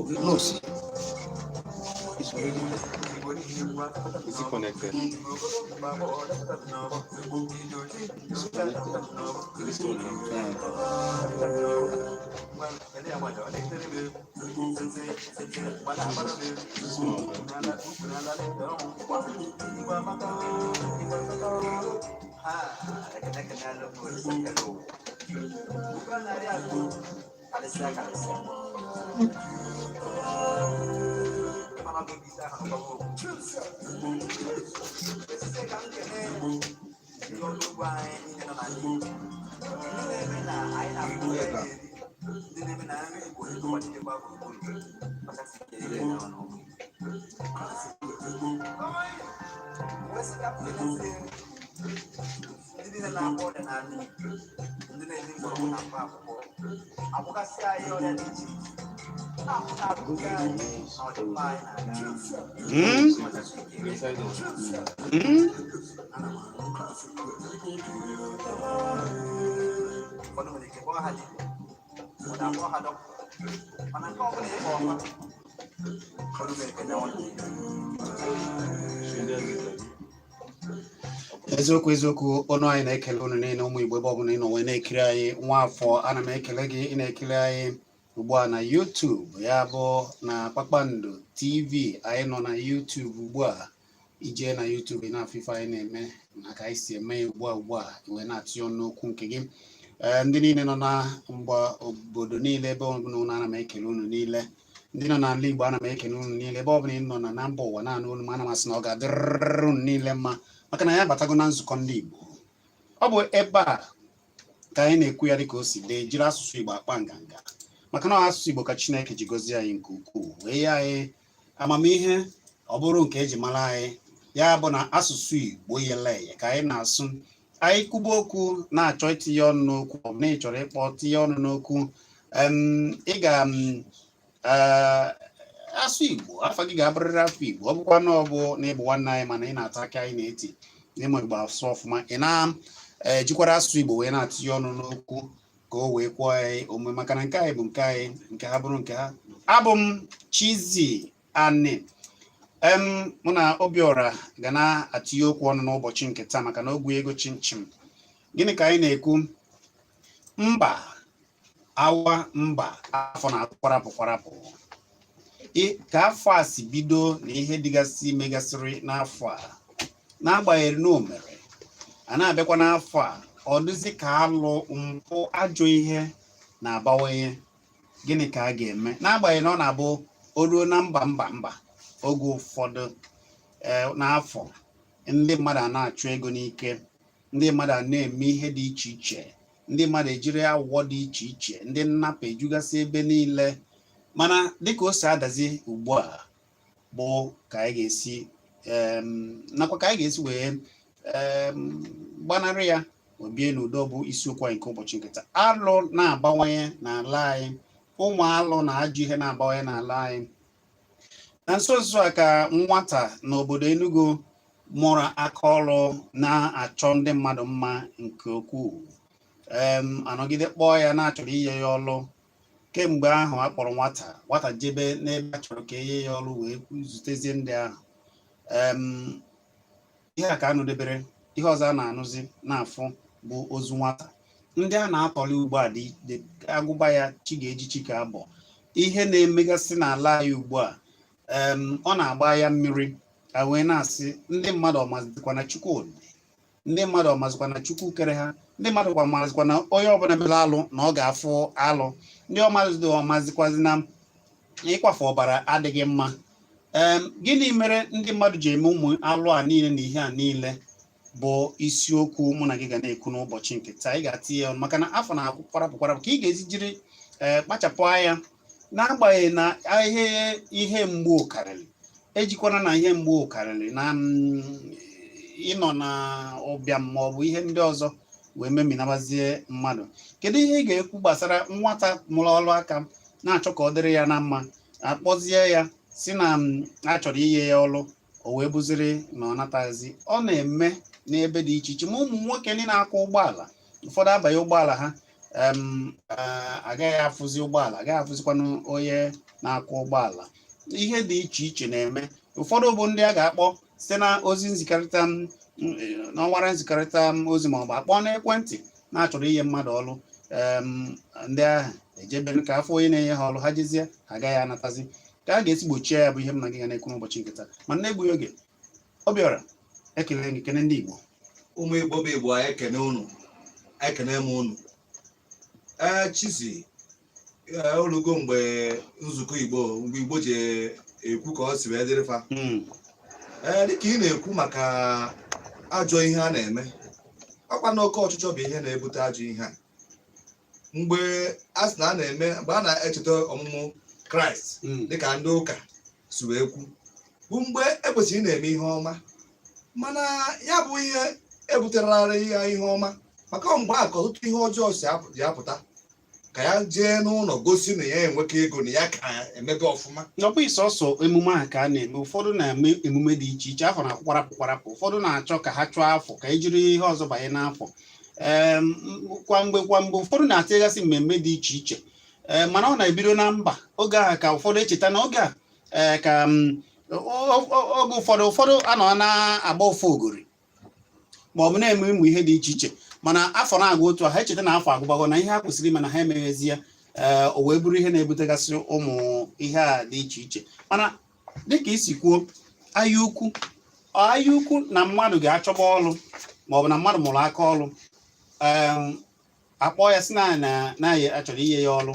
No, see. It's already. Is it connected? It's connected. This one now. This one. Hmm? Inside it. Hmm? Should I Eziokwu, eziokwu, ọnụ anyị na-ekele unu niile, ụmụ Igbo, ebe ọbụla ị nọ wee na-ekiri anyị. Nwa afọ, ana m ekele gị. Ị na-ekiri anyị ugbu a na YouTube, ya bụ na Kpakpando TV. Anyị nọ na YouTube ugbu a. Ije na YouTube, ị na-afụ ife anyị na-eme na ka anyị si eme ya ugbu a. Ugbu a wee na-atụnye ọnụ n'okwu nke gị. Ee, ndị niile nọ na mgba obodo niile, ebe ọbụla unu, ana m ekele unu niile. Ndị nọ n'ala Igbo, ana m ekele unu niile. Ebe ọbụla ị nọ na mba ụwa na-anụ unu m, ana m asị na ọ ga-adịrịrị unu niile mma, maka na ya abatago na nzukọ ndị Igbo. Ọ bụ ebe a ka anyị na-ekwu ya dịka o si dị, jiri asụsụ Igbo akpa nganga, maka na ọ asụsụ Igbo ka Chineke ji gọzie anyị nke ukwuu, wee nye anyị amamihe. Ọ bụrụ nke eji mara anyị, ya bụ na asụsụ Igbo yele eye ka anyị na-asụ. Anyị kwuba okwu, na-achọ itinye ọnụ n'okwu, ọ bụ na ị chọrọ ịkpọ tinye ọnụ n'okwu, ị ga asụ Igbo, afa gị ga-abụrịrị afọ Igbo. Ọ bụkwa na ọ bụ na ịbụ nwanne anyị, mana ị na-ata aka anyị na-eti n'ịmụ Igbo asụ ọfụma, ị na-ejikwara asụsụ Igbo wee na-atinye ọnụ n'okwu ka o wee kwụọ anyị omume, maka na nke anyị bụ nke anyị, nke ha bụrụ nke ha. Abụ m Chizzy Ani. Mụ na Obiora ga na-atinye okwu ọnụ n'ụbọchị nke taa, maka na ogwu ego chimchim. Gịnị ka anyị na-ekwu? Mba awa mba, afọ na-atụ kwarapụ kwarapụ. Ka afọ a si bido na ihe dịgasị megasịrị n'afọ a, n'agbanyeghị na o mere a na-abịakwa n'afọ a, ọ dịzị ka alụ, mpụ, ajọ ihe na-abawanye. Gịnị ka a ga-eme, n'agbanyeghị na ọ na-abụ o ruo na mba mba mba oge ụfọdụ n'afọ, ndị mmadụ a na-achụ ego n'ike, ndị mmadụ a na-eme ihe dị iche iche, ndị mmadụ ejiri aghụghọ dị iche iche, ndị nnapụ ejugasị ebe niile? Mana dịka o si adazi ugbu a bụ ka anyị ga-esi nakwa ka anyị ga-esi wee gbanarị ya wee bie n'udo bụ isiokwu anyị nke ụbọchị nke taa. Alụ na-abawanye n'ala anyị, ụmụ alụ na ajọ ihe na-abawanye n'ala anyị. Na nso nso a ka nwata n'obodo Enugu mụrụ aka ọrụ na-achọ ndị mmadụ mma nke ukwuu, anọgide kpọọ ya na-achọrọ inye ya ọrụ. Kemgbe ahụ a kpọrọ nwata, nwata jebe n'ebe a chọrọ ka enye ya ọrụ wee zutezie ndị ahụ. Ihe a ka a nụdebere. Ihe ọzọ a na-anụzi na-afụ bụ ozu nwata ndị a na-atọli ugbu a dị agụba ya chi ga-eji chi ka abọ. Ihe na-emegasị n'ala anyị ugbu a, ọ na-agba ya mmiri a wee na-asị ndị mmadụ ọmazikwa na Chukwu dị, ndị mmadụ ọmazikwa na Chukwu kere ha, ndị mmadụ kwa mazikwa na onye ọbụla mere alụ na ọ ga-afụ alụ, ndị ọmazị ọmazikwazi na ịkwafe ọbara adịghị mma. Gịnị mere ndị mmadụ ji eme ụmụ alụ a niile na ihe a niile bụ isiokwu mụ na gị ga na-ekwu n'ụbọchị nke taa. Ị ga-atinye ọnụ, maka na afọ na-akwụ kwarapụ kwarapụ, ka ị ga-esi jiri ee kpachapụ anya, n'agbanyeghị na ihe mgbu karịrị, ejikwana na ihe mgbu karịrị na ịnọ na ụbịam ma ọ bụ ihe ndị ọzọ wee meminabazie mmadụ. Kedu ihe ị ga-ekwu gbasara nwata mụrụ ọrụ aka na-achọ ka ọ dịrị ya na mma, akpọzie ya si na a chọrọ inye ya ọrụ, o wee bụziri na ọ nataghịzi? Ọ na-eme n'ebe dị iche iche, ma ụmụ nwoke ndị na-akwọ ụgbọala, ụfọdụ abanye ụgbọala ha, agaghị afụzi ụgbọala, agaghị afụzikwanụ onye. na-akwọ ụgbọala. Ihe dị iche iche na-eme. Ụfọdụ bụ ndị a ga-akpọ site na ozi nzikọrịta n'ọwara nzikọrịta ozi maọbụ akpọ n'ekwentị na-achọrọ inye mmadụ ọrụ. Ndị ahụ ejebe ka afọ onye na-enye ha ọrụ, ha jezie, ha agaghị anatazi. Ka a ga-esi gbochie ya bụ ihe m na gị ga na-ekwu n'ụbọchị nke taa. Ma na-egbughị oge, Obiọra, ekele gị, kene ndị Igbo. Ụmụ Igbo bụ Igbo, anyị ekene unu, ekene m unu. Ee, Chizi, ee, olugo mgbe nzukọ Igbo, mgbe Igbo ji ekwu ka ọ si wee dịrị fa. Ee, dịka ị na-ekwu maka ajọ ihe a na-eme, ọkwa na oke ọchịchọ bụ ihe na-ebute ajọ ihe a. Mgbe a sị na a na-eme, mgbe a na-echeta ọmụmụ Kraịst, dịka ndị ụka si wee kwu, bụ mgbe ekwesịrị ị na-eme ihe ọma, mana ya bụ ihe ebuterara ya ihe ọma, maka mgbe a ka ọtụtụ ihe ọjọọ si ji apụta, ka ya jee n'ụlọ gosi na ya enweka ego, na ya ka emebe ọfụma. Ọ bụghị sọsọ emume ahụ ka a na-eme. Ụfọdụ na-eme emume dị iche iche, afọ na-akwarapụ kwarapụ, ụfọdụ na-achọ ka ha chụọ afọ ka e jiri ihe ọzọ banye n'afọ. Ee, kwa mgbe kwa mgbe, ụfọdụ na-atịgasị mmemme dị iche iche. Ee, mana ọ na-ebido na mba oge ahụ ka ụfọdụ echeta na oge a, ee, ka oge ụfọdụ anọ na-agba ofu ogori ma ọ bụ na-eme ụmụ ihe dị iche iche, mana afọ na-agụ otu a, ha echeta na afọ agụbago, na ihe ha kwesịrị ime na ha emeghezi ya. Ee, o wee bụrụ ihe na-ebutegasị ụmụ ihe a dị iche iche. Mana dịka isi kwuo, ahịa ukwu, ahịa ukwu na mmadụ ga-achọba ọrụ ma ọ bụ na mmadụ mụrụ aka ọrụ, ee, akpọ ya si na na ya achọrọ inye ya ọrụ,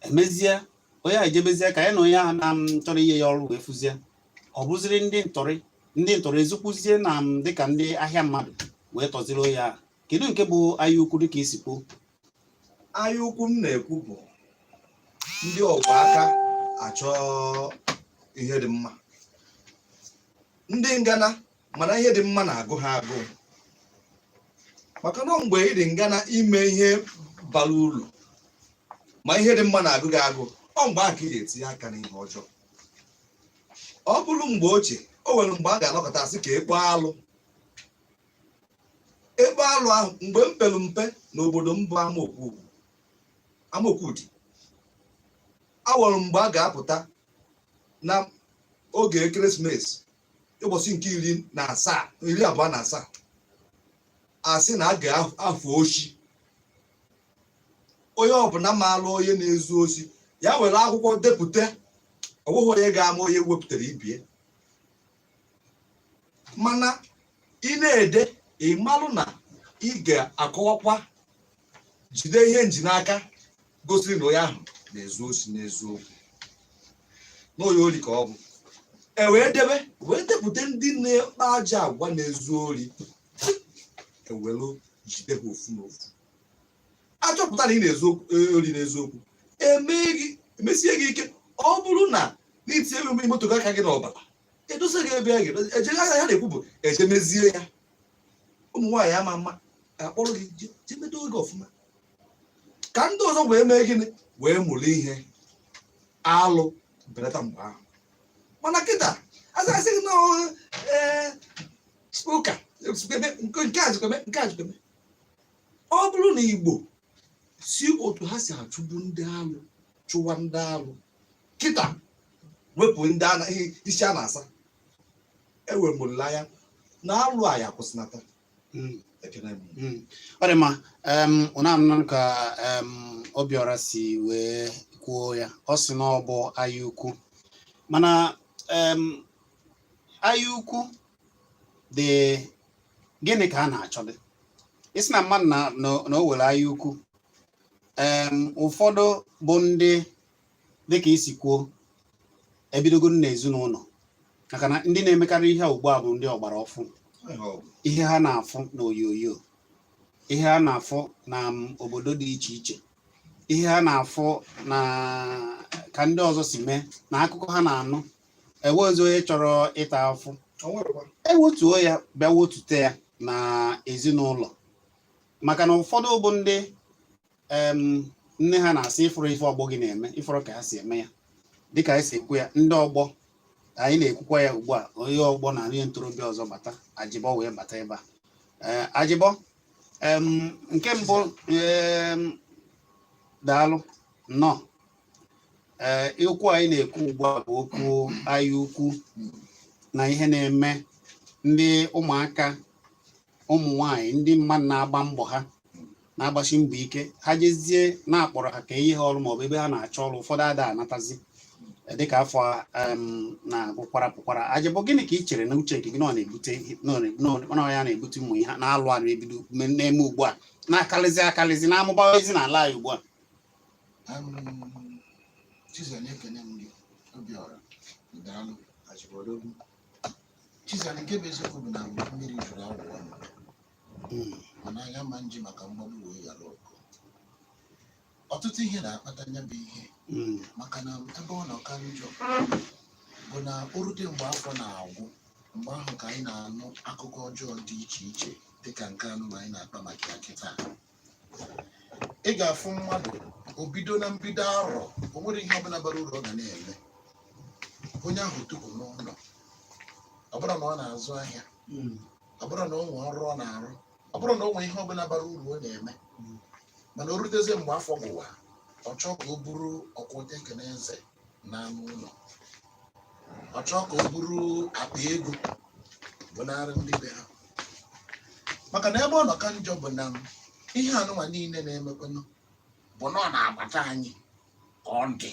emezie onye ahụ ejebezie ka ya na onye ahụ na m chọrọ inye ya ọrụ wee fụzie, ọ bụziri ndị ntọrị, ndị ntọrị ezukwuzie na m dịka ndị ahịa mmadụ wee tọziri onye ahụ. Kedu nke bụ ahịa ukwu dịka isi kwuo? Ahịa ukwu m na-ekwu bụ ndị ọgba aka achọ ihe dị mma, ndị ngana, mana ihe dị mma na-agụ ha agụụ, maka na mgbe ị dị ngana ime ihe bara uru, ma ihe dị mma na-agụ gị agụ, ọ mgbe ahụ ka ị ga-etinye aka n'ihe ọjọọ. Ọ bụrụ mgbe ochie, o nwere mgbe a ga-anọkọta asị ka ekpo alụ, ekpo alụ ahụ. Mgbe m pere mpe n'obodo m bụ Amaokwu, Amaokwudi, awere mgbe a ga-apụta na oge ekeresimesi, ụbọchị nke 17, 27, asị na a ga-afụ oshi. Onye ọbụla maara onye na-ezu oshi, ya were akwụkwọ depụta. Ọ bụghị onye ga-ama onye wepụtara ibie, mana ị na-ede, ị malụ na ị ga-akọwakwa, jide ihe njinaka gosiri na onye ahụ na-ezu oshi n'eziokwu, na onye ori ka ọ bụ. E wee debe, wee depụta ndị na-ekpa ajọ agwa, na-ezu ori, ewelu jide ha ofu na ofu. Achọpụta na ị na-ezu ori n'eziokwu, emee gị, emesie gị ike. Ọ bụrụ na n'itinye ebe moto gị aka gị n'ọbara, edosa gị ebe a ga-eje. Ya na-ekwu bụ eje mezie ya. Ụmụ nwaanyị ama mma akpọrọ gị je medo gị ọfụma, ka ndị ọzọ wee mee gịnị, wee mụrụ ihe alụ belata mgbe ahụ. Mana kịta asị gị na ee, ụka nke a jikweme, nke a jikweme. Ọ bụrụ na Igbo si otu ha si achụgbu ndị alụ, chụwa ndị alụ kịta, wepụ ndị isi a na-asa, enwere m olileanya na alụ a ya kwụsịnata. Ekene m. Ọ dị mma. Ụna anụ ka Obiọra si wee kwuo ya, ọ sị na ọ bụ ahịa ukwu, mana ahịa ukwu dị gịnị ka a na-achọ? Dị isi na mmadụ na o were ahịa ukwu, ụfọdụ bụ ndị dịka isi kwuo ebidogo n'ezinụlọ, maka na ndị na-emekarị ihe a ugbu a bụ ndị ọgbara ọfụ, ihe ha na-afụ n'onyonyo, ihe ha na-afụ na obodo dị iche iche, ihe ha na-afụ na ka ndị ọzọ si mee na akụkọ ha na-anụ, enwezi onye chọrọ ịta afụ, ewetuo ya, bịa wetute ya na ezinụlọ, maka na ụfọdụ bụ ndị nne ha na-asị ịfụrụ ife ọgbọ gị na-eme, ịfụrụ ka ha si eme ya. Dịka anyị si ekwu ya, ndị ọgbọ anyị na-ekwukwa ya ugbu a, onye ọgbọ na onye ntorobịa ọzọ bata, Ajịbọ wee bata ebe a. Ee, Ajịbọ, nke mbụ, daalụ nnọọ. Ee, okwu anyị na-ekwu ugbu a bụ okwu anya ukwu na ihe na-eme ndị ụmụaka, ụmụ nwanyị, ndị mmadụ na-agba mbọ, ha na-agbasi mbọ ike, ha jezie na-akpọrọ ha ka enye ha ọrụ maọbụ ebe ha na-achọ ọrụ, ụfọdụ ada anatazi dịka afọ na-agụ kwarapụ kwara. Ajịbụ, gịnị ka ị chere na uche nke gị na ọ na-ebute, na ọ ya na-ebute ụmụ ihe na-alụ a na-ebido na-eme ugbu a, na-akalizi akalizi, na-amụbazi n'ala anyị ugbu a? Chizzy, na-ekene m gị. Obiọra, daalụ. Achịbọdogwu. Chizzy, nke bụ eziokwu bụ na mmiri jụrụ awụ ọnụ, mana anya ma nji maka mgbagbu wee ghara ọkụ. Ọtụtụ ihe na-akpata ya bụ ihe, maka na ebe ọ nọ ka njọ bụ na o rute mgbe afọ na-agwụ, mgbe ahụ ka anyị na-anụ akụkọ ọjọọ dị iche iche, dịka nke anụ anyị na-akpa maka ya kịta. Ị ga-afụ mmadụ, o bido na mbido arọ, o nwere ihe ọbụla bara uru ọ ga na-eme. Onye ahụ tupu n'ụlọ, ọ bụrụ na ọ na-azụ ahịa, ọ bụrụ na o nwee ọrụ ọ na-arụ, ọ bụrụ na o nwee ihe ọbụla bara uru ọ na-eme, mana o rutezie mgbe afọ gwụwa, ọ chọọ ka o buru ọkwụta ekene eze n'anụ ụlọ, ọ chọọ ka o buru akpa ego bunarị ndị be ha. Maka na ebe ọ nọ ka njọ bụ na ihe anụnwa niile na-emekwanụ bụ na ọ na-agbata anyị ka ọ dị,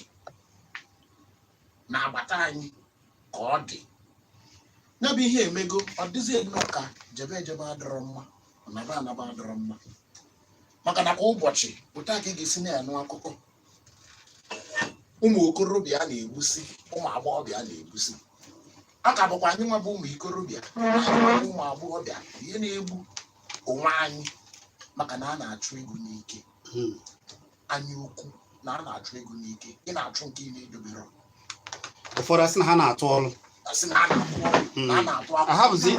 na-agbata anyị ka ọ dị. Ya bụ ihe emego ọ dịzie nnọọ ka jebe ejebe adịrọ mma, anaba anaba adịrọ mma, maka na kwa ụbọchị otu a ka ị ga-esi na-anụ akụkọ ụmụ okorobịa a na-egbusi, ụmụ agbọghọbịa a na-egbusi. A ka bụkwa anyị nwa bụ ụmụ ikorobịa na anyị nwa bụ ụmụ agbọghọbịa ihe na-egbu onwe anyị, maka na a na-achụ ego n'ike. Anya ukwu na a na-achụ ego n'ike, ị na-achụ nke ị na-edobere. Ụfọdụ asị na ha na-atụ ọrụ. Asị na a na-atụ ọrụ, na a na-atụ akwụkwọ. Ha bụzi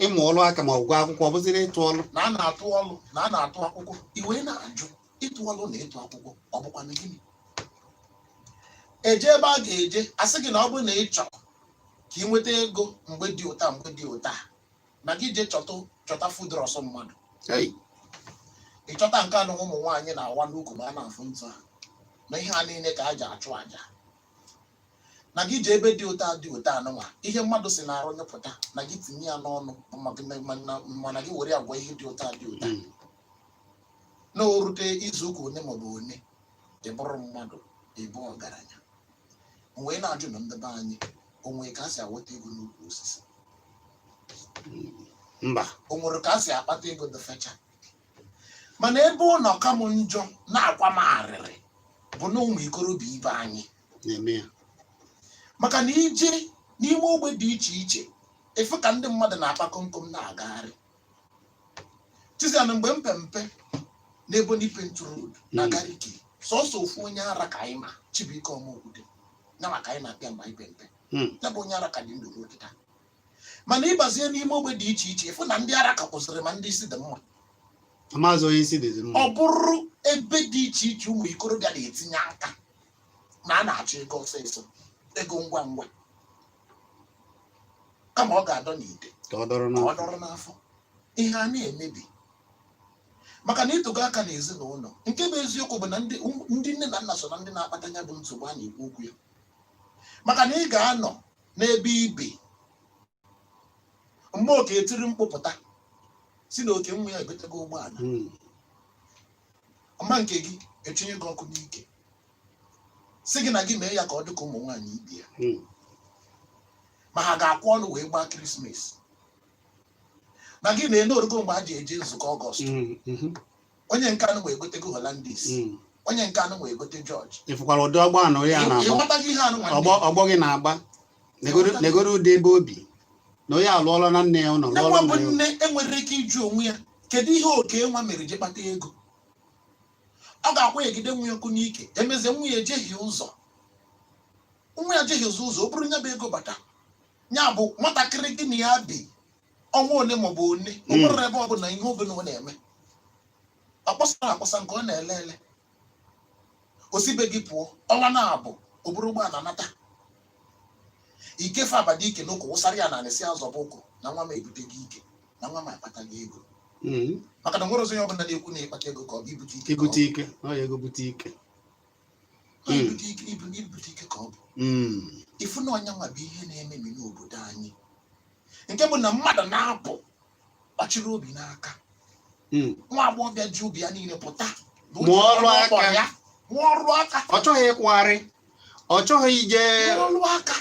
ịmụ ọrụ aka ma ọ gụọ akwụkwọ, ọ bụziri ịtụ ọrụ. Na a na-atụ ọrụ, na a na-atụ akwụkwọ. I wee na-ajụ, ịtụ ọrụ na ịtụ akwụkwọ, ọ bụkwa na gịnị? Eje ebe a ga-eje, asị gị na ọ bụrụ na ị chọrọ ka ị nweta ego mgbe dị ụta, mgbe dị ụta, na gị jee chọta chọta fudrọs mmadụ. Hey. Ị chọta nke anụ ụmụ nwaanyị na-awa n'ukwu ma a na-afụ ntụ ha, na ihe a niile ka a ji achụ àjà, na gị jee ebe dị ụta dị ụta anụnwa, ihe mmadụ si na-arụ nyụpụta, na gị tinye ya n'ọnụ, mana gị were agwa ihe dị ụta dị ụta, na o rute izu ụka one maọbụ one, ị bụrụ mmadụ, ị bụ ọgaranya. M wee na-ajụ na ndị be anyị, o nwere ka a si aweta ego n'ukwu osisi? Mba. O nwere ka a si akpata ego dị fecha? Mana ebe ọ nọ ka m njọ na-akwa m arịrị bụ na ụmụ ikorobịa ibe anyị na-eme ya. Maka na ije n'ime ogbe dị iche iche, efe ka ndị mmadụ na-akpa komkom na-agagharị. Chiziana, mgbe mpempe n'Ebonyi Paint Road na Gariki, sọsọ ofu onye ara ka anyị ma, Chibuike Ọmọkwude, ya maka anyị na-apịa mgbe anyị pempe. Ya bụ onye ara ka dị ndụ ruo kịta. Mana ịbazie n'ime ogbe dị iche iche, ịfụ na ndị ara ka kwụsịrị, ma ndị isi dị mma. Amaghịzi onye isi dịzi mma. Ọ bụrụ ebe dị iche iche ụmụ ikorobịa na-etinye aka na a na-achọ ego ọsịsọ, ego ngwa ngwa, kama ọ ga-adọ n'ite ka ọ dọrọ ka ọ n'afọ. dọrọ n'afọ. Ihe a na-emebi maka na ịtụgo aka n'ezinụlọ. Nke bụ eziokwu bụ na ndị nne na nna so na ndị na-akpata ya bụ nsogbu a na-ekwu okwu ya, maka na ị ga-anọ n'ebe ibi mgbe oke etiri mkpụpụta si na oke nwa ya egotego ụgbọala, ọma nke gị etinye gị ọkụ n'ike, si gị na gị mee ya ka ọ dị ka ụmụ nwaanyị ibe ya, ma ha ga-akwụ ọnụ wee gbaa Christmas, na gị na-ene orugo mgbe a ji eje nzukọ August, onye nke anụ wee egotego Hollandis, onye nke anụ wee egote George. Ị fụkwara ụdị ọgbọ anọ ya na-agba? Ịghọtaghị ihe anụ nwanne. Ọgbọ gị na-agba. Negoro ụdị ebe obi na onye alụọla na nne ya ụlọ nne lụọla nwa nna bụ ya ụlọ. Nne enwere ike ịjụ onwe ya, kedu ihe oke nwa mere je kpata ego? Ọ ga-akwa egide nwa ya ọkụ n'ike, emezie nwa ya ejehie ụzọ, nwa ya jehie ụzọ. O bụrụ ya bụ ego bata, ya bụ nwatakịrị gị na ya bi ọnwa one maọbụ one, o nwere ebe ọbụla ihe ọbụla ọ na-eme, ọ kpọsara akpọsa, nke ọ na-ele ele, osibe gị pụọ ọnwa na-abụ, o buru ụgbọala nata ikefe abada ike n'ụkwụ, wụsara ya na si azọba ụkwụ, na nwa m ebute gị ike, na nwa m akpata gị ego, maka na nwere ọzọ onye ọbụla na-ekwu na ịkpata ego ka ọ bụ ibute ike ka ọ Ibute ike ọ ya ego bute ike. Ọ ibute ike, ibute ike ka ọ bụ. Ifu na ọnya nwa bụ ihe na-ememi n'obodo anyị, nke bụ na mmadụ na-apụ ọchịrị obi n'aka. Nwa agbọghọbịa ji obi ya niile pụta na o ji Mụọ ọrụ ọrụ aka. ọkpọ ya, mụọ ọrụ aka. Ọ chọghị ịkwagharị, ọ chọghị ije. Mụọ ọrụ aka.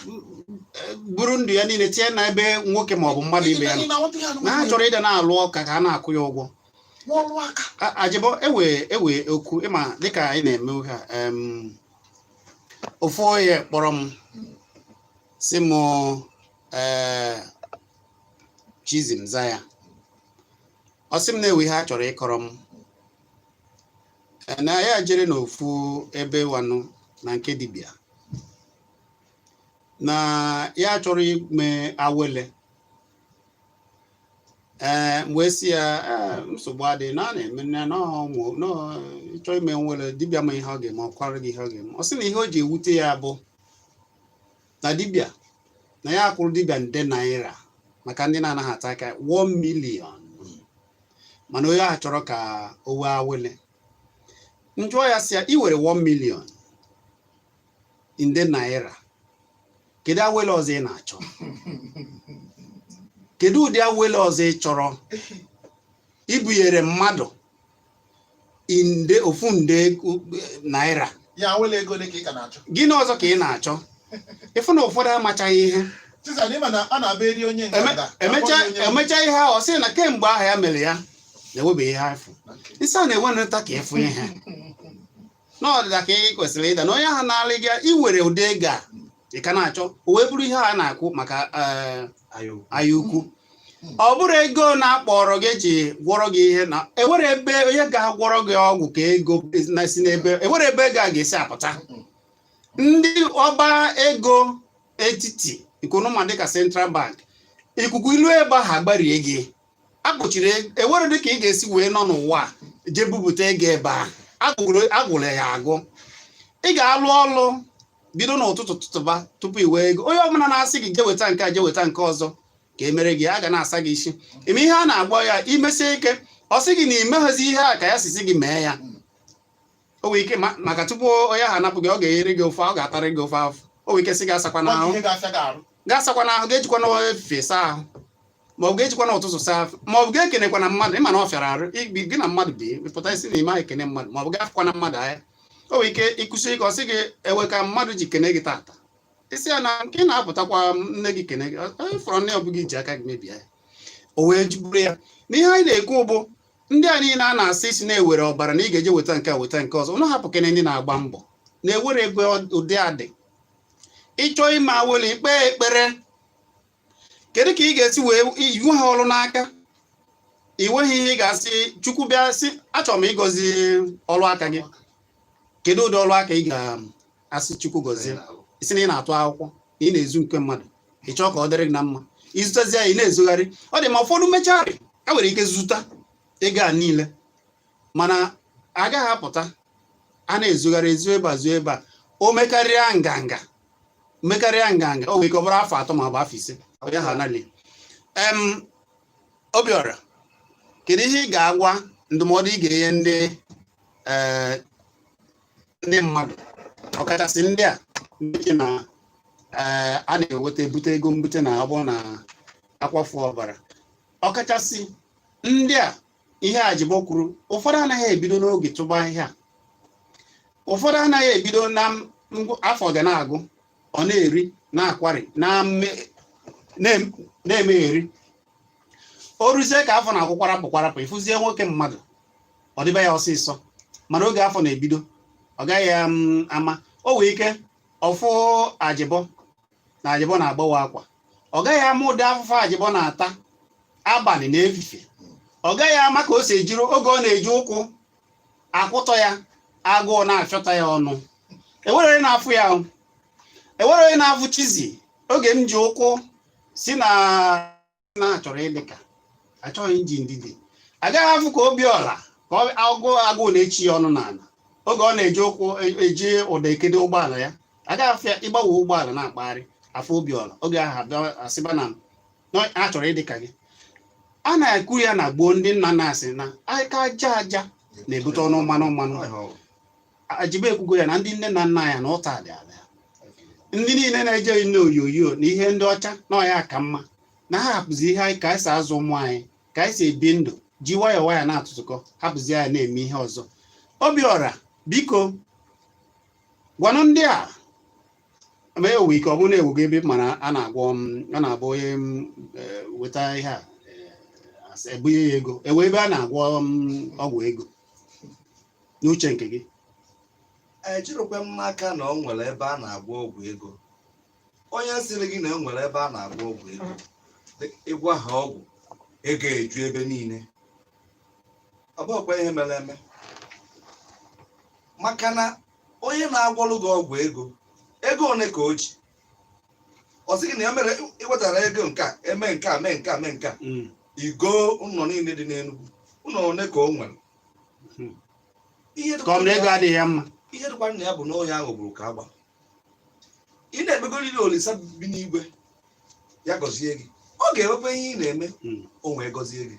Buru ndụ ya niile tinye na ebe nwoke ma ọ bụ mmadụ ibe ya nọ. Ị na-aghọta ihe a Na ha chọrọ ịdị na-alụ ọka ka a na-akwụ ya ụgwọ. Mụọ ọrụ aka. Ajịbọ ewe ewe okwu ịma dịka anyị na-eme oge a, ofu onye kpọrọ m si m, ee, Chizim za ya, ọ sị m na-ewe ihe a chọrọ ịkọrọ m. Ee, na ya jere n'ofu ebe wanụ na nke dibịa, na ya chọrọ ime awele. Ee, m wee sị ya, ee, nsogbu adịghị, na a na-eme na ịchọ ime nwere dibịa ma ihe ọ ga-eme, ọ kwara gị ihe ọ ga-eme. Ọ sị na ihe o ji ewute ya bụ na dibịa na ya kwụrụ dibịa nde naira, maka ndị na-anaghị ata aka, 1 million, mana onye ahụ chọrọ ka o wee awele. Njụọ ya sị ya, ị were 1 million nde naira, kedu awele ọzọ ị na-achọ? Kedu ụdị awele ọzọ ị chọrọ ibunyere mmadụ nde ofu nde naira? Ya wele ego ole ka ị ka na-achọ? Gịnị ọzọ ka ị na-achọ? Ịfụ na ụfọdụ amachaghị ihe. Chiza, ịma na a na-abịa eri onye nganga. Emecha akpọ ya onye. Emecha ihe ahụ, ọ sị na kemgbe ahụ ya mere ya na-ewebeghị ihe afụ. Isi a na-enwe nta ka ịfụ ihe n'ọdịda ka ị kwesịrị ịda na onye ahụ na-alị gị iwere ụdị ego a ị ka na-achọ, o wee bụrụ ihe a na-akwụ maka anya ukwu. Ọ bụrụ ego na-akpọrọ gị eji gwọrọ gị ihe, na ewere ebe onye ga-agwọrọ gị ọgwụ ka ego na-esi n'ebe ewere ebe ego a ga-esi apụta. Ndị ọba ego etiti ikonoma dịka Central Bank, ikuku ilu ebe ahụ agbarie gị akpọchiri, ewere dịka ị ga-esi wee nọ n'ụwa a jee bupụta ego ebe a agwụrụ ya agụ. Ị ga-alụ ọlụ bido n'ụtụtụ tụtụba tupu i wee ego. Onye ọbụla na-asị gị jee weta nke a, jee weta nke ọzọ ka e mere gị, a ga na-asa gị isi ime ihe a na-agbọ ya imesie ike. Ọ sị gị na imeghazi ihe a ka ya sisi gị mee ya, o nwere ike maka tupu onye ahụ anapụ gị, ọ ga-enyere gị ofe, ọ ga-atarị gị ofe afọ. O nwere ike sị gị asakwa n'ahụ. Ihe ga-afịa gị arụ. Ga-asakwa n'ahụ, ga-ejikwa n'efifie saa ahụ, ma ọ bụ ga-ejikwa n'ụtụtụ saa ahụ, ma ọ bụ ga-ekenekwa na mmadụ. Ịma na ọ fịara arụ ibi gị na mmadụ bi pụta isi na ime ahụ ekene mmadụ, ma ọ bụ ga-afụkwa na mmadụ anya. O nwere ike ịkwụsị ike, ọ sị gị ewe ka mmadụ ji kene gị tata, isi ya na nke ị na-apụtakwa nne gị kene gị, ọ fọrọ nne, ọ bụghị iji aka gị mebie ya. O wee bụrụ ya na ihe anyị na-ekwu bụ ndị a niile a na-asị isi na-ewere ọbara na ị ga-eje weta nke a, weta nke ọzọ, ụnụ hapụ kene ndị na-agba mbọ na-ewere ego ụdị adị. Ịchọọ ime awele, ikpe ekpere, kedu ka ị ga-esi wee iwu ha ọrụ n'aka? Ị nweghị ihe ị ga-asị Chukwu bịa sị achọrọ m ịgọzi ọrụ aka gị. Kedu ụdị ọrụ aka ị ga-asị Chukwu gọzie? Isi na ị na-atụ akwụkwọ na ị na-ezu nke mmadụ, ị chọọ ka ọ dịrị gị na mma, ịzụtazi ya, ị na-ezogharị. Ọ dị ma ụfọdụ mecharị a nwere ike zụta ego a niile, mana agaghị apụta a na-ezogharị, ezu ebe a, zuo ebe a. O mekarịa nganga, mekarịa nganga, o nwere ike ọ bụrụ afọ 3 ma ọ bụ afọ 5 onye ahụ anali. Obiọra, kedu ihe ị ga-agwa, ndụmọdụ ị ga-enye ndị mmadụ, ọkachasị ndị a ndị na a na-eweta ebute ego mbute na ọ bụrụ na akwafu ọbara, ọkachasị ndị a ihe Ajibo kwuru, ụfọdụ anaghị ebido n'oge tụba ihe a, ụfọdụ anaghị ebido na afọ ga na-agụ, ọ na-eri na-akwari na-emegheri, o ruzie ka afọ na-akwụ kwarapụ kwarapụ, ịfụzie nwoke mmadụ ọ dịbe ya ọsịsọ, mana oge afọ na-ebido ọ gaghị ama. O nwee ike ọfụ Ajibo na Ajibo na-agbawa akwa, ọ gaghị ama ụdị afụfụ Ajibo na-ata abalị na efifie, ọ gaghị ama ka o si ejiri oge ọ na-eji ụkwụ akwụtọ ya, agụụ na-afịọta ya ọnụ. Enwere onye na-afụ ya ahụ, enwere onye na-afụ Chizi oge m ji ụkwụ si na na-achọrọ ịdị ka achọghị nji ndidi, agaghị afụ ka Obiọra ka agụụ agụụ na-echi ya ọnụ n'ala oge ọ na-eji ụkwụ eji ụda ekedo ụgbọala ya, agaghị afụ ya ịgbanwe ụgbọala na-akpagharị afụ Obiọra oge ahụ abịa asịba na a chọrọ ịdị ka gị. A na-ekwu ya na gboo, ndị nna na-asị na aka aja aja na-ebute ọnụ mmanụ mmanụ. Ajibo ekwugo ya na ndị nne na nna ya na ụta dị ala ya, ndị niile na-ejeghị nne onyonyo na ihe ndị ọcha na ọya ka mma na ha hapụzi ihe anyị ka anyị si azụ ụmụ anyị, ka anyị si ebi ndụ, ji nwayọọ nwayọọ na-atụtụkọ, hapụzi ya na-eme ihe ọzọ. Obiọra, biko gwanụ ndị a ma ewe ike ọ bụrụ na ewugo ebe mana a na-agwọ m, a na-abụ onye m, weta ihe a, ebunye ya ego, ewe ebe a na-agwọ m ọgwụ ego n'uche nke gị. Ejirikwa m n'aka na ọ nwere ebe a na-agwọ ọgwụ ego. Onye sịrị gị na e nwere ebe a na-agwọ ọgwụ ego, ịgwa ha ọgwụ ego eju ebe niile, ọ bụghịkwa ihe mere eme, maka na onye na-agwọrụ gị ọgwụ ego, ego one ka o ji? Ọ sị gị na ya mere iwetara ego nke a, eme nke a, mee nke a, mee nke a, igo ụlọ niile dị n'Enugu, ụlọ one ka o nwere? Ihe Ka ọ bụ na ego adịghị ya mma. Ihe dịkwa nna ya bụ na onye ahụ gburu ka agba. Ị na-ekpegoriri Olisa bi n'igwe ya gọzie gị, ọ ga-ewekwa ihe ị na-eme, o wee gọzie gị.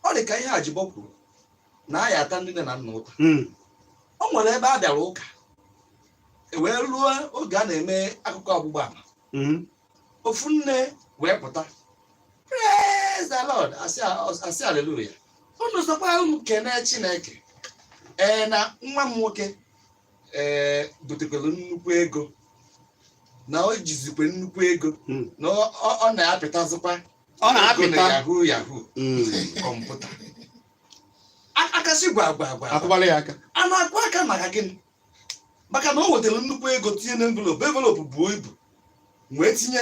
Ọ dị ka ihe Ajibo kwuru na a ya ata ndị nne na nna ụta. O nwere ebe a bịara ụka, e wee ruo oge a na-eme akụkọ ọgbụgba ama, ofu nne wee pụta, "Praise the Lord," asị haleluya, unu sọkwa unu kene Chineke, ee, na nwa m nwoke ee butekwara nnukwu ego, na o jizikwe nnukwu ego, na ọ na-apịtazikwa Ọ na-apịta. ego na yahoo yahoo kọmputa. Akasị gwa gwa gwa. Akụbala ya aka. A na-akụ aka maka gịnị? Maka na o wetara nnukwu ego tinye na envelope, envelope buo ibu, wee tinye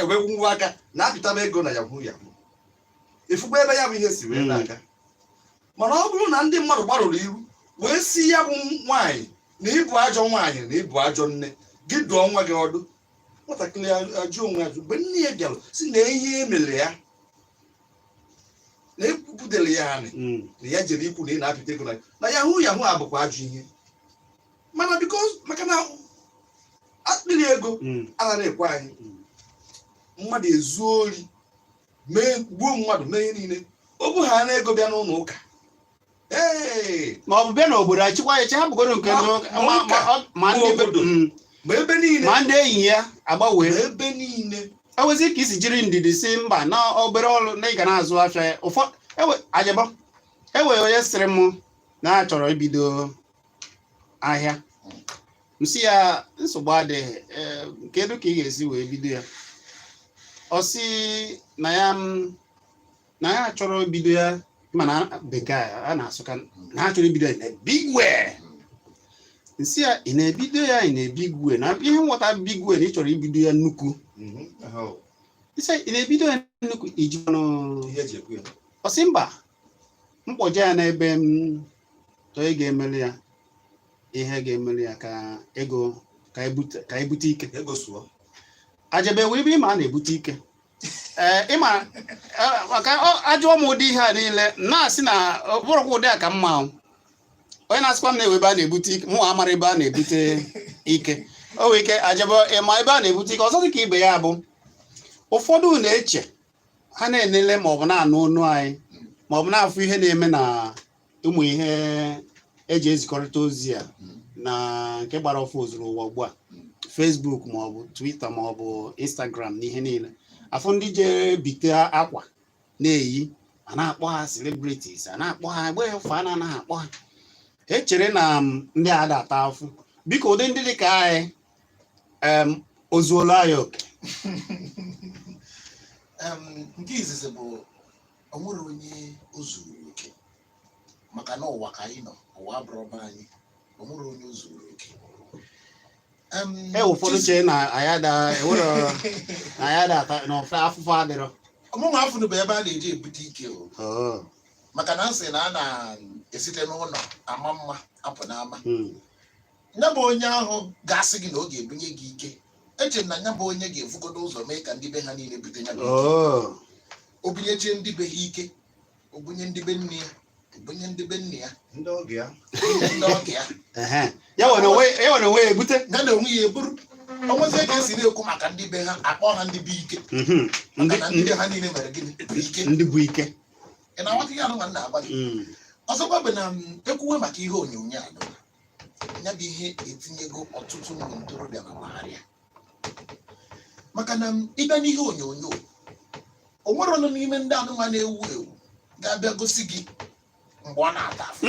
wee gwuwe aka na-apịtaba ego na yahoo yahoo. Ifukwa ebe ya bụ ihe si wee na-aga. Mana ọ bụrụ na ndị mmadụ gbarụrụ iru wee si ya bụ nwaanyị na ịbụ ajọ nwaanyị na ịbụ ajọ nne, gị dụọ nwa gị ọdụ, nwatakịrị ajụ onwe ajụ mgbe nne ya bịara si na ihe emere ya na ekwupụtere ya anị, na ya jere ikwu na ị na-apịta ego na yahoo yahoo abụkwa ajọ ihe. Mana because maka na akpịrị ego anaghị ekwe anyị, mmadụ ezuo ori, mee gbuo mmadụ, mee ihe niile, o bu ha na ego bịa n'ụlọ ụka, ee. Ma ọ bụ bịa n'obodo achịkwa ya, hapụgoro nke ndị ụka, ma ndị obodo. Ma ebe niile. Ma ndị enyi ya agbanwee. Ma ebe niile. Ewezi ka isi jiri ndidi si mba na obere ọrụ na ị ga na-azụ afịa ya. Ụfọdụ ewe ajabọ ewe onye sịrị m na a chọrọ ibido ahịa, m sị ya nsogbu adịghị, ee, kedu ka ị ga-esi wee bido ya? Ọ sị na ya na ya chọrọ ibido ya, mana bekee a na-asụka na ha chọrọ ibido ya na big way. Nsị ya, ị na-ebido ya ị na big way, na ihe nghọta big way na ị chọrọ ibido ya nnukwu. Isi ị na-ebido ya nnukwu iji ọnụ. Ihe eji ekwu ya. Ọ sị mba, mkpọje ya n'ebe m onye ga-emeli ya ihe ga-emeli ya ka ego ka ebute ike. Ego sụọ. Ajebe wee ebe ịma a na-ebute ike, ee, ịma maka ajụọ m ụdị ihe a niile na-asị na ọ bụrụkwa ụdị a ka mma o. Onye na-asịkwa m na-ewe ebe a na-ebute ike, mụ amara ebe a na-ebute ike. O nwere ike ajebe ịma ebe a na-ebute ike ọzọ dị ka ibe ya bụ ụfọdụ na-eche ha na-enele maọbụ na-anụ ọnụ anyị maọbụ na-afụ ihe na-eme na ụmụ ihe eji ezikọrịta ozi a na nke gbara ọfụ ozuru ụwa ugbu a, Facebook maọbụ Twitter maọbụ Instagram na ihe niile, afụ ndị jere bite akwa na-eyi, a na-akpọ ha celebrities, a na-akpọ ha egbe efe a na-anaghị akpọ ha, echere na ndị a da-ata afụ. Biko, ụdị ndị dị ka anyị, ozuola anyị oke? Nke izizi bụ o nwere onye o zuru oke, maka na ụwa ka anyị nọ, ụwa abụrụ be anyị. O nwere onye o zuru oke. E ụfọdụ chee na anyị ada ewere na anyị ada ata na ofe afụfụ adịrọ. Ọmụnwa afụnụ bụ ebe a na-eji ebute ike o, maka na nsị na a na-esite n'ụlọ ama mma apụ n'ama. Ya bụ onye ahụ ga-asị gị na ọ ga-ebunye gị ike, eche m na ya bụ onye ga-efugodo ụzọ mee ka ndị be ha niile bute ya bụ ike. O bunyechie ndị be ha ike, o bunye ndị be nne ya, o bunye ndị be nne ya, ndị ọgọ ya, bunye ndị ọgọ ya. Ehe. Ya nwere onwe ya, nwere onwe ya ebute. Ya na onwe ya eburu onwezie ka esi na-ekwu maka ndị be ha, akpọ ha ndị be ike, maka na ndị be ha niile mere gịnị? Bụ ike. Ndị bụ ike. Ị na-aghọta ihe anụ nwa na-agba gị? Ọzọkwa bụ na m ekwuwe maka ihe onyonyo a nụwa, ya bụ ihe etinyego ọtụtụ ụmụ ntorobịa na gbagharịa, maka na m ịbịa n'ihe onyonyo, o nwere ọnụ n'ime ndị anụnwa na-ewu ewu ga-abịa gosi gị mgbe ọ na-ata afụ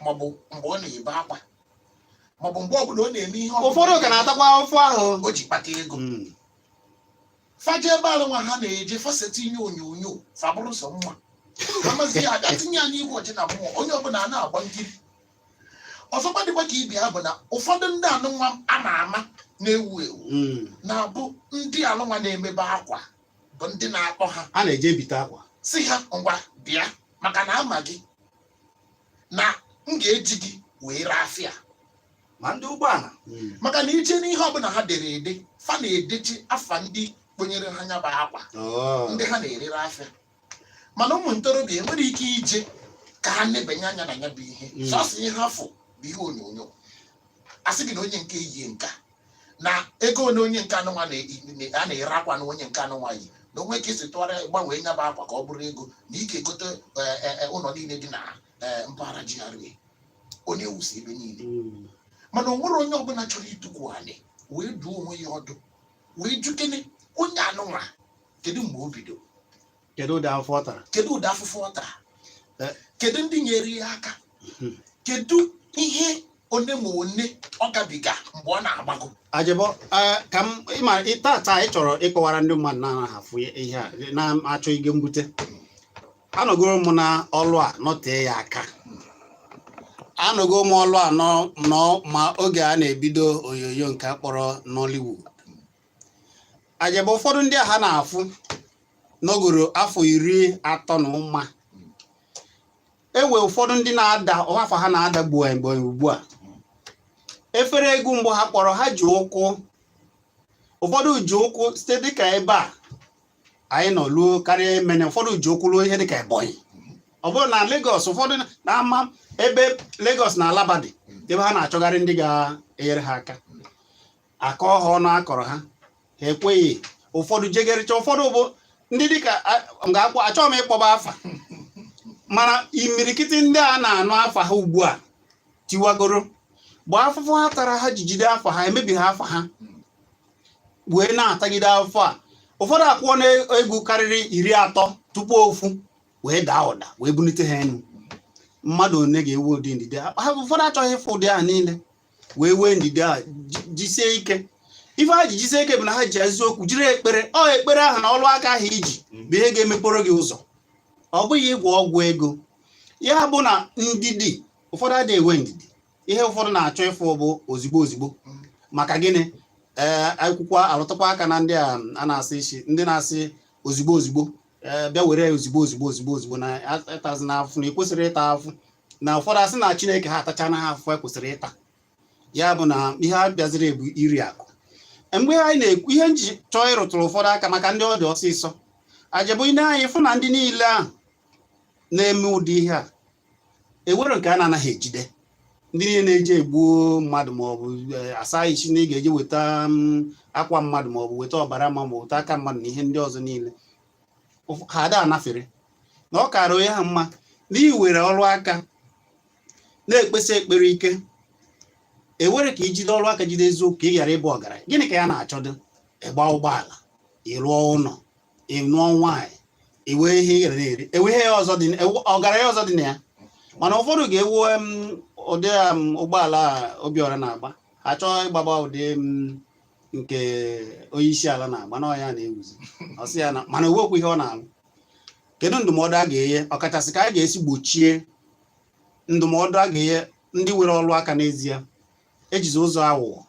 maọbụ mgbe ọ na-ebe akwa maọbụ mgbe ọbụla ọ na-eme ihe ọbụla Ụfọdụ ka na-atakwa afụfụ ahụ o ji kpata ego. Faje ebe alụnwa ha na-eje fasetinye onyonyo, fa bụrụ sọ mma amazi ya abịa tinye ya n'igwe ọchị na mmụọ, onye ọbụla a na-agba nkiri. Ọzọkwa dịkwa ka ibe ya bụ na ụfọdụ ndị anụnwa a na-ama na-ewu ewu na-abụ ndị anụnwa na-emebe akwa bụ ndị na-akpọ ha, A na-eje ebite akwa, si ha ngwa bịa, maka na ama gị na m ga-eji gị wee ree afịa. Ma ndị ụgbọala. Maka na ije n'ihe ọbụla ha dere ede, fa na-edechi afa ndị kponyere ha nya bụ akwa, ndị ha na-erere afịa. Mana ụmụ ntorobịa enwere ike ije ka ha nebanye anya na ya bụ ihe. Sọsọ ihe afọ bụ ihe onyonyo, asị gị na onye nke yi nka na ego one, onye nke anụnwa a na-ere akwa na onye nke anụnwa yi na onwe ka esi tụgharịa gbanwee nya bụ akwa ka ọ bụrụ ego, na ike egote ụlọ niile dị na mpaghara GRA, onye ewusi ebe niile. Mana o nwere onye ọbụla chọrọ ịtụkwu anị wee duo onwe ya ọdụ wee jukene onye anụnwa, kedu mgbe o bido? Kedu ụdị afọ ọ tara? Kedu ụdị afụfụ ọ tara? Kedu ndị nyere ya aka? Kedu ihe one ma one ọ gabiga mgbe ọ na-agbago? Ajebo, ka m ịma tata ị chọrọ ịkọwara ndị mmadụ na-anaghị afụ ihe a na-achọ ige mbute. Anọgoro m na ọlụ a nọtee ya aka, anọgo m ọlụ a nọ nọ ma oge a na-ebido onyonyo nke a kpọrọ Nollywood. Ajebo, ụfọdụ ndị a ha na-afụ nọgoro afọ 30 na ụma ewe, ụfọdụ ndị na-ada afọ ha na-ada gbuo mgbe ugbu a efere egwu mgbe ha kpọrọ ha ji ụkwụ, ụfọdụ ji ụkwụ site dịka ebe a anyị nọ luo karịa emene, ụfọdụ ji ụkwụ luo ihe dịka Ebonyi, ọ bụrụ na Lagos, ụfọdụ na-ama ebe Lagos na Alaba dị, ebe ha na-achọgharị ndị ga-enyere ha aka, akọ ha ọnụ akọrọ ha, ha ekweghị. Ụfọdụ jegerịcha, ụfọdụ bụ ndị dịka m ga-akpọ, achọghị m ịkpọba afa, mana imirikiti ndị a na-anụ afa ha ugbu a tiwagoro bụ afụfụ ha tara, ha ji jide afa ha, emebi ha afa ha wee na-atagide afọ a. Ụfọdụ akwụọ n'egwu karịrị 30 tupu ofu wee daa ụda wee bulite ha elu. Mmadụ one ga-ewe ụdị ndidi ha? Ụfọdụ achọghị ịfụ ụdị ahụ niile wee wee ndidi a jisie ike. Ife ha ji jisie ike bụ na ha ji eziokwu jiri ekpere. Ọ ekpere ahụ na ọlụ aka ahụ iji bụ ihe ga-emepere gị ụzọ, ọ bụghị ịgwọ ọgwụ ego. Ya bụ na ndidi, ụfọdụ adịghị enwe ndidi. Ihe ụfọdụ na-achọ ịfụ bụ ozigbo ozigbo. Maka gịnị? Ee, akwụkwọ alụtakwa aka na ndị a a na-asị isi, ndị na-asị ozigbo ozigbo, ee, bịa were ya ozigbo ozigbo ozigbo ozigbo, na ịtazi na afụ na ekwesịrị ịta afụ, na ụfọdụ asị na Chineke ha atachana ha afụfụ ekwesịrị ịta. Ya bụ na ihe a bịaziri bụ iri akụ. Mgbe anyị na-ekwu ihe nji chọọ ịrụtụrụ ụfọdụ aka maka ndị ọ dị ọsịsọ, ajebụ ine anyị fụ na ndị niile ahụ na-eme ụdị ihe a ewere nke a na-anaghị ejide, ndị niile na-eji egbuo mmadụ maọbụ asa isi na ị ga-eji weta akwa mmadụ maọbụ weta ọbara ma maọbụ weta aka mmadụ na ihe ndị ọzọ niile, ha ada anafere na ọ kara onye ha mma na iwere ọrụ aka na-ekpesi ekpere ike, ewere ka ijide ọrụ aka, jide eziokwu, ka ị ghara ịbụ ọgaranya. Gịnị ka ya na-achọdo? Ịgba ụgbọala, ịrụọ ụlọ, ịnụọ nwaanyị, iwe ihe ị gara na-eri, ewe ihe ọzọ dị, ọgaranya ọzọ dị na ya. Mana ụfọdụ ga-ewu ụdị ụgbọala a Obiọra na-agba, ha chọọ ịgbaba ụdị nke onye isi ala na-agba na ọya na-ewuzi, ọ sị ya na mana owekwu ihe ọ na-alụ. Kedu ndụmọdụ a ga-enye, ọkachasị ka a ga-esi gbochie, ndụmọdụ a ga-enye ndị nwere ọrụ aka n'ezie ejizi ụzọ aghụghọ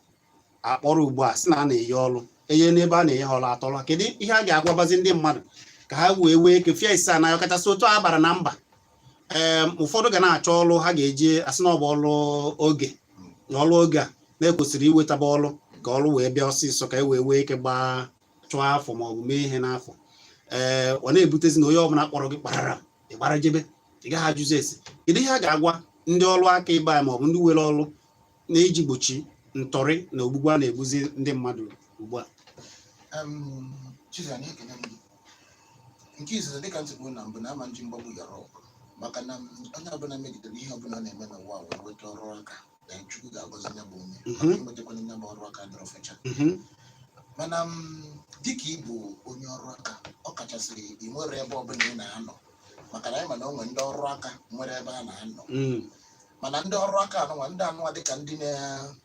akpọrọ ugbu a, sị na a na-enye ọrụ, enye n'ebe a na-enye ha ọrụ atọrọ? Kedu ihe a ga-agwabazi ndị mmadụ ka ha wee wee kefie ise anaghị, ọkachasị otu a bara na mba? Ee, ụfọdụ ga na-achọ ọrụ ha ga-eji asị na ọ bụ ọrụ oge, na ọrụ oge a na-ekwesịrị iwetaba ọrụ ka ọrụ wee bịa ọsịsọ, ka e wee wee ike gbaa chụọ afọ ma ọ bụ mee ihe n'afọ. Ee, ọ na-ebutezi na onye ọbụla kpọrọ gị kparara ịgbara jebe, ị gaghị ajụzi ese. Kedu ihe a ga-agwa ndị ọrụ aka ibe anyị maọbụ ndị were ọrụ na iji gbochi ntọrị na ogbugbu a na-egbuzi ndị mmadụ ugbu a? Chizzy, anyị ekele m gị. Nke izizi, dịka ntị kwuo na mbụ, na ama nji mgbagbu yara ọgụ. Maka na onye ọbụla megidere ihe ọbụla ọ na-eme n'ụwa wee nweta ọrụ aka na Chukwu ga-agọzi ya bụ onye. Maka inwetakwana ya bụ ọrụ aka dọrọ fecha. Mana dịka ị bụ onye ọrụ aka, ọ kachasị ị nwere ebe ọbụla ị na-anọ, maka na anyị ma na o nwere ndị ọrụ aka nwere ebe a na-anọ. Mana ndị ọrụ aka anụnwa, ndị anụnwa dịka ndị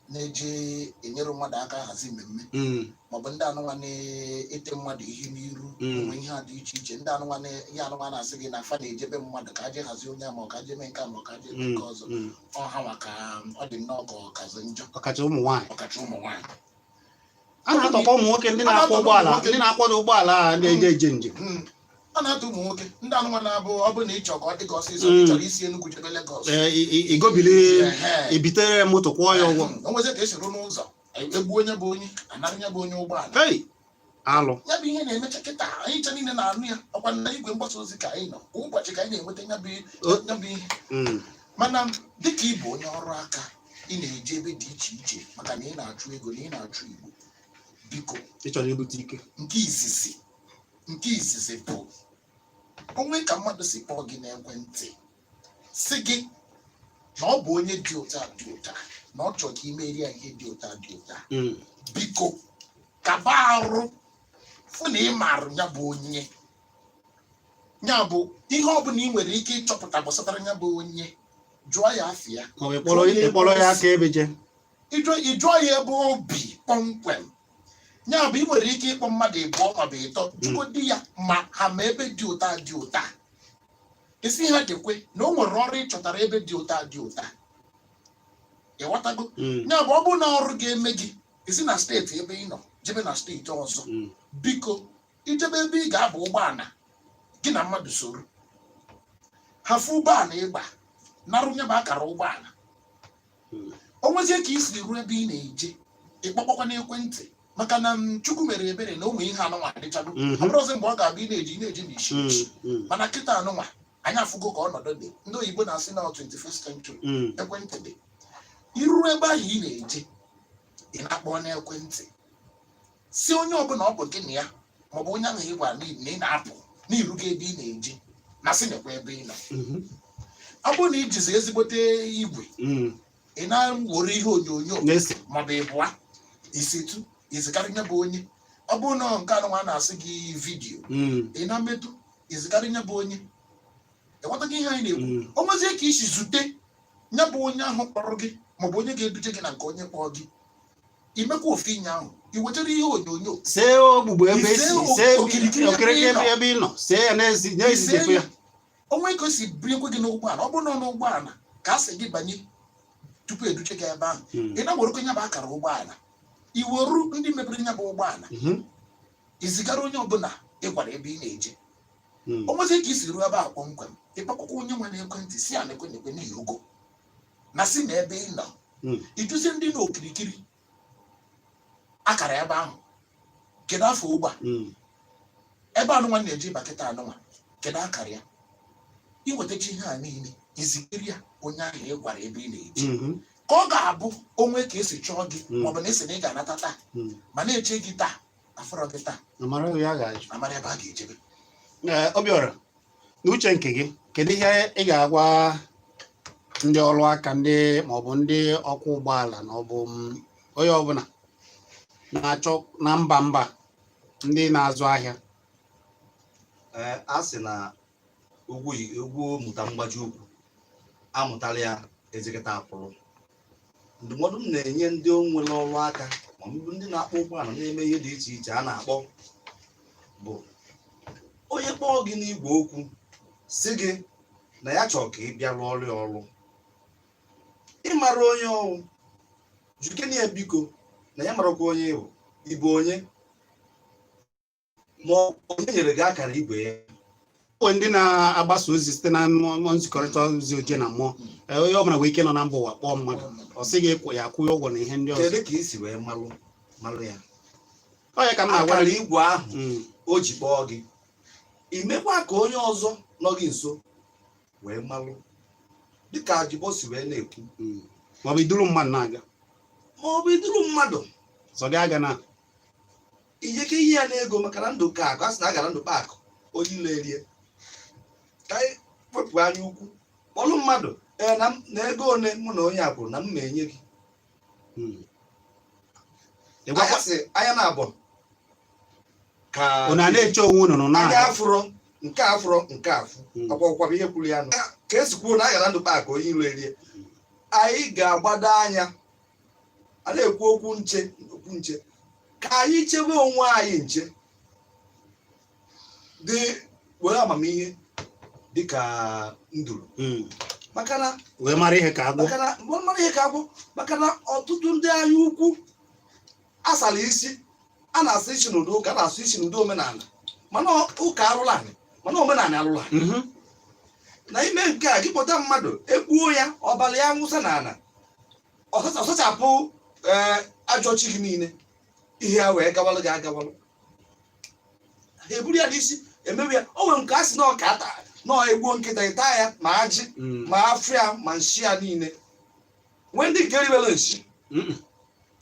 na-eje enyere mmadụ aka hazi mmemme, maọbụ ndị anụnwa na-ete mmadụ ihe n'iru, ụmụ ihe a dị iche iche, ndị anụnwa ihe anụnwa na-asị gị na fa na-ejebe mmadụ ka aje hazie onye a, ma ọ ka aje mee nke a, ma ọ ka aje mee nke ọzọ. Ọ ha nwa ka ọ dị nnọọ ka ọkazi njọ. Ọkacha ụmụ nwaanyị. Ọkacha ụmụ nwaanyị. A na-atọkwa ụmụ nwoke ndị na-akwọ ụgbọala, ndị na-akwado ụgbọala a na-eje eje njem. A na-atụ ụmụ nwoke ndị anụnwa na-abụ ọ bụ na ịchọ ka ọ dị gị ọsịsọ, ị chọrọ isi Enugu jebe Legọs. Ee, igobili ebitere ya moto, kwụọ ya ụgwọ. O nwezie ka esi rụ n'ụzọ, egbu onye bụ onye anara ya bụ onye ụgbọala. Hey, alụ. Ya bụ ihe na-emecha kịta, anyị ncha niile na-anụ ya. Ọkwa na igwe mgbasa ozi ka anyị nọ kwa ụbọchị ka anyị na-enweta ya bụ ya bụ ihe. Mana dịka ị bụ onye ọrụ aka, ị na-eje ebe dị iche iche maka na ị na-achụ ego na ị na-achụ Igbo, biko. Ị chọrọ ibute ike. Nke izizi bụ onwe ka mmadụ si kpọọ gị n'ekwentị, si gị na ọ bụ onye dị ụta dị ụta, na ọ chọrọ ka imeri ya ihe dị ụta dị ụta, biko kaba arụ fụ na ị maara ya bụ onye, ya bụ ihe ọbụla ị nwere ike ịchọpụta gbasatara ya bụ onye, jụọ ya afọ ya. Maọbụ ịkpọrọ ya aka ebe je. Ịjụọ ya ebe o bi kpọmkwem. Ya bụ ị nwere ike ịkpọ mmadụ ịbụọ maọbụ ịtọ, jụgo di ya ma ha ma ebe dị ụta dị ụta, isi ha dịkwe na o nwere ọrụ ịchọtara ebe dị ụta dị ụta. Ịghọtago? Ya bụ ọ bụrụ na ọrụ ga-eme gị isi na steeti ebe ị nọ jebe na steeti ọzọ, biko ijebe ebe ị ga-aba ụgbọala, gị na mmadụ soro hafu ụgbọala ịgba narụ nye bụ akara ụgbọala. O nwezie ka i siri ruo ebe ị na-eje, ịkpọkpọkwa n'ekwentị, maka na Chukwu mere ebere na ụmụ ihe anụnwa adịchago. Ọ bụrụ ọzọ mgbe ọ ga-abụ ị na-eji n'isi isi. Mana kịta anụnwa anyị afụgo ka ọnọdụ dị, ndị oyibo na-asị na 21st century. Ekwentị dị, iru ebe ahụ ị na-eje, ị na-akpọ n'ekwentị si onye ọbụla ọ bụ gị na ya maọbụ onye ahụ ị gwara na ị na-apụ n'irugo ebe ị na-eje, na sị nekwa ebe ị nọ. Ọ bụrụ na ijizi ezigbote igwe, ị na-were ihe onyonyo na-ese maọbụ ịbụa isetu izikarị nye bụ onye. Ọ bụrụ na nke anụnwa na-asị gị video, ị na-metụ izikarị nye bụ onye. Ịghọtago ihe anyị na-ekwu? O nwezie ka isi zute ya bụ onye ahụ kpọrọ gị maọbụ onye ga-eduje gị na nke onye kpọọ gị, imekwa ofu inye ahụ, i wetara ihe onyonyo. See ogbugbo ebe Isee esi see okirikiri ebe okirikiri ị nọ. Ebe ị nọ, see ya n'ezi n'ezidekwa ya. Onwe ka o si bunyekwe gị n'ụgbọala, ọ bụrụ na ọ n'ụgbọala ka a sị gị banye tupu eduje gị ebe ahụ, ị na-werekwa ya bụ akara ụgbọala, i weru ndị mepere ya bụ ụgbọala, izigara onye ọbụla ị gwara ebe ị na-eje. O nwezie ka i si ruo ebe a kpọmkwem, ịkpọkọkwa onye nwe n'ekwentị si ya na-ekwe na-ekwe n'irugo na si na ebe ị nọ, iduzie ndị na okirikiri akara ebe ahụ, kedu afọ ụgbọ a, ebe anụnwa na-eji ịba kịta anụnwa, kedu akara ya. Iwetacha ihe a niile, izikere ya onye ahụ ị gwara ebe ị na-eje, ka ọ ga-abụ onwe ka esi chọọ gị, maọbụ na esi na ị ga-anata taa, ma na-eche gị taa, afọrọ gị taa, Amara ya ga-ajụ. Amara ebe a ga-ejebe. Ee, Obiora, n'uche nke gị, kedu ihe ị ga-agwa ndị ọrụ aka, ndị maọbụ ndị ọkwọ ụgbọala na ọ bụ onye ọbụla na-achọ na mba mba, ndị na-azụ ahịa? Ee, a sị na ugwu ugwu mụta mgbaji ukwu amụtala ya ezekata apụrụ. Ndụmọdụ m na-enye ndị nwere ọrụ aka ma ọ bụ ndị na-akpọ ụgbọala na-eme ihe dị iche iche a na-akpọ bụ onye kpọọ gị n'igwe okwu si gị na ya chọrọ ka ị bịa rụọ ọrụ ya ọrụ, ịmara onye ọwụ, jukene ya biko na ya marakwa onye ịbụ, ịbụ onye, ma ọ bụ onye nyere gị akara igwe ya. Onwe ndị na-agbasa ozi site na mmụọ nzikọrịta ozi oje na mmụọ. Ee, onye ọbụla nwere ike nọ na mba ụwa kpọọ mmadụ, ọ sị gị ya akwụghị ụgwọ na ihe ndị ọzọ. Kedu ka ị si wee malụ malụ ya? Ọ ya ka m na-agwa Akara gị. igwe ahụ o ji kpọọ gị, imekwa ka onye ọzọ nọ gị nso wee malụ, dịka Ajibo si wee na-ekwu. Maọbụ iduru mmadụ na-aga. Ma ọ bụ iduru mmadụ. Sọ gị aga na Ijeke ihe ya n'ego, maka na ndụ ka akụ, a sị na a gara ndụ kpa akụ onye ile erie ka anyị Wepụ anya ukwu, kpọlụ mmadụ, ee, na na ego one mụ na onye a kwuru na m na-enye gị. Anya sị anya na-abọ ka Unu a na-eche onwe unu nọ anya na-aga. Afụrọ nke afụrọ nke afụ. Ọkwa bụ ihe kwuru ya nụ ka esi kwuo na a gara ndụ kpa ka onye ilo erie. Anyị ga-agbado anya a na-ekwu okwu nche, okwu nche, ka anyị chebe onwe anyị nche, dị were amamihe dịka nduru, maka na Wee mara ihe ka agwọ. Maka na mgbe mara ihe ka agwọ, maka na ọtụtụ ndị anya ukwu asala isi, a na-asụ isi n'ụdị ụka, a na-asụ isi n'ụdị omenala, mana ụka arụla anyị, mana omenala arụla anyị. Na ime nke a, gị kpọta mmadụ, egbuo ya, ọbara ya nwụsa n'ala, ọsachapụ ee ajọ chi gị niile, ihe ya wee gawalụ gị agawalụ. Ha eburu ya n'isi emewe ya. O nwere nke a sị na ọka ata na egbuo nkịta, ịta ya ma ajị, ma afọ ya, ma nshi ya niile. Nwee ndị nke ribere nshi.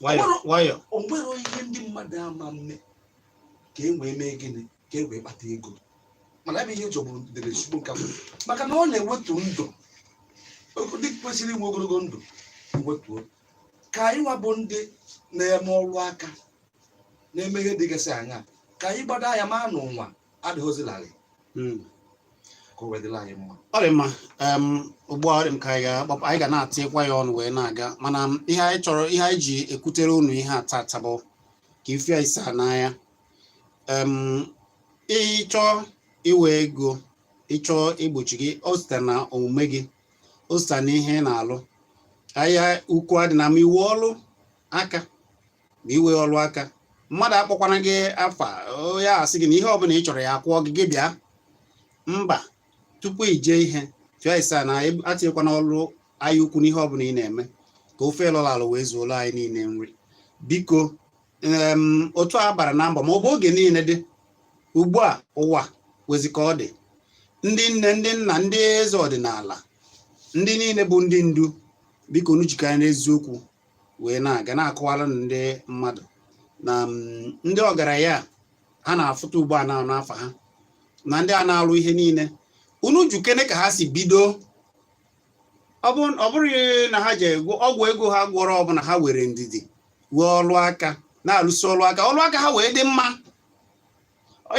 Nwayọ nwayọ. O nwere ihe ndị mmadụ ama mme ka e wee mee gịnị, ka e wee kpata ego, mana ebe ihe jọgburu dere ezigbo nka bụ maka na ọ na-ewetu ndụ ndị kwesịrị inwe ogologo ndụ wetuo. Ka anyị nwa bụ ndị na-eme ọrụ aka, na-eme ihe dịgasị anya, ka anyị gbado anya maa n'ụwa adịghịzi larịị, ka o wee dịrị anyị mma. Ọ dị mma. Ugbu a ọ dị m ka anyị ga-agbapụ, anyị ga na-atịkwa ya ọnụ wee na-aga, mana ihe anyị chọrọ, ihe anyị ji ekwutere unu ihe a tata bụ ka ife anyị saa n'anya. Ịchọ iwe ego, ịchọ igbochi gị, o site na omume gị, o site na ihe ị na-alụ. Ahịa ukwu adị na ma iwe ọlụ aka, ma iwe ọlụ aka, mmadụ akpọkwana gị afa ya asị gị na ihe ọbụla ị chọrọ ya akwụọ gị, gị bịa mba. Tupu ije ihe fịa ịsa na atinyekwana ọlụ anya ukwu n'ihe ọbụla ị na-eme, ka ofe lọrọ alụ wee zuola anyị niile nri. Biko, otu a bara na mbọ ma ọ bụ oge niile dị ugbu a, ụwa wezi ka ọ dị. Ndị nne, ndị nna, ndị eze ọdịnala, ndị niile bụ ndị ndu, biko unu jikere n'eziokwu wee na-aga na-akọwara ndị mmadụ na ndị ọgaranya ha na-afụta ugbu a na n'afọ ha na ndị a na-alụ ihe niile, unu jukene ka ha si bido. Ọ bụrụ na ha ji ọgwụ ego ha gwọrọ, ọbụla ha were ndidi wee ọlụ aka na-alụsi ọlụ aka, ọlụ aka ha wee dị mma.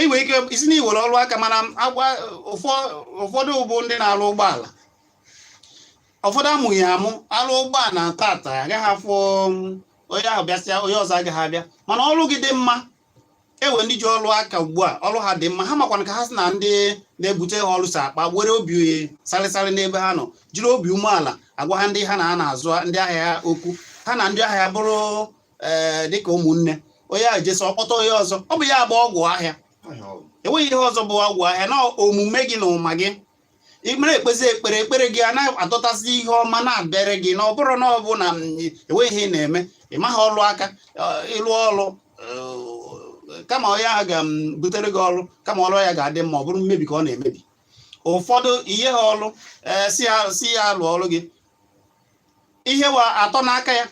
Ị nwere ike isi na iwere ọlụ aka, mana agwa ụfọdụ bụ ndị na-alụ ụgbọala, ụfọdụ amụghị amụ alụ ụgbọala. Tata agaghị afụ onye ahụ bịasịa, onye ọzọ agaghị abịa, mana ọlụ gị dị mma. Ewe ndị ji ọlụ aka ugbu a, ọlụ ha dị mma, ha makwana ka ha sị na ndị na-ebute ha ọlụ si akpa, were obi salịsalị n'ebe ha nọ, jiri obi umeala agwa ha ndị ha na ha na-azụ, ndị ahịa ha okwu, ha na ndị ahịa bụrụ ee dịka ụmụnne. Onye ahụ jesi ọkpọta onye ọzọ, ọ bụ ya agba ọgwụ ahịa. Enweghị ihe ọzọ bụ ọgwụ ahịa na omume gị na ụma gị. Imere ekpezi ekpere, ekpere gị a na-adọtasị ihe ọma na-abịara gị, na ọ bụrụ na ọ bụ na enweghị ihe ị na-eme, ị maghị ọlụ aka, ịlụ ọlụ, kama onye ahụ ga-butere gị ọlụ, kama ọlụ ya ga-adị mma, ọ bụrụ mmebi ka ọ na-emebi. Ụfọdụ ihe ha ọlụ, ee, si ya lụọ ọlụ gị, ihe wa atọ n'aka ya,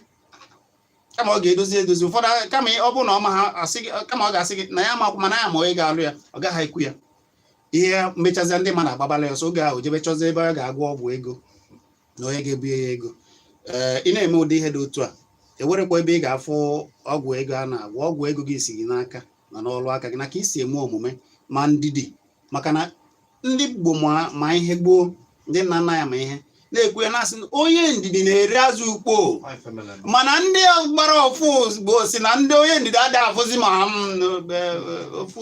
kama ọ ga-edozi edozi. Ụfọdụ kama ọ bụrụ na ọ ma ha asị gị, kama ọ ga-asị gị na ya makwa, mana ya ma onye ga-alụ ya, ọ gaghị ekwu ya. Ihe mechazịa, ndị mmadụ agbabala ya ọsọ. Oge ahụ jebe chọzie ebe ọ ga-agwọ ọgwụ ego na onye ga-ebunye ya ego. Ee, ị na-eme ụdị ihe dị otu a, ewerekwa ebe ị ga-afụ ọgwụ ego a na-agwọ. Ọgwụ ego gị si gị n'aka na n'ọlụ aka gị na ka ị si eme omume ma ndidi, maka na ndị Igbo ma ihe gboo, ndị nna nna ya ma ihe na-ekwu ya, na-asị onye ndidi na-eri azụ ukpo. Mana ndị gbara ofu ozugbo si na ndị onye ndidi adịghị afụzi ma ofu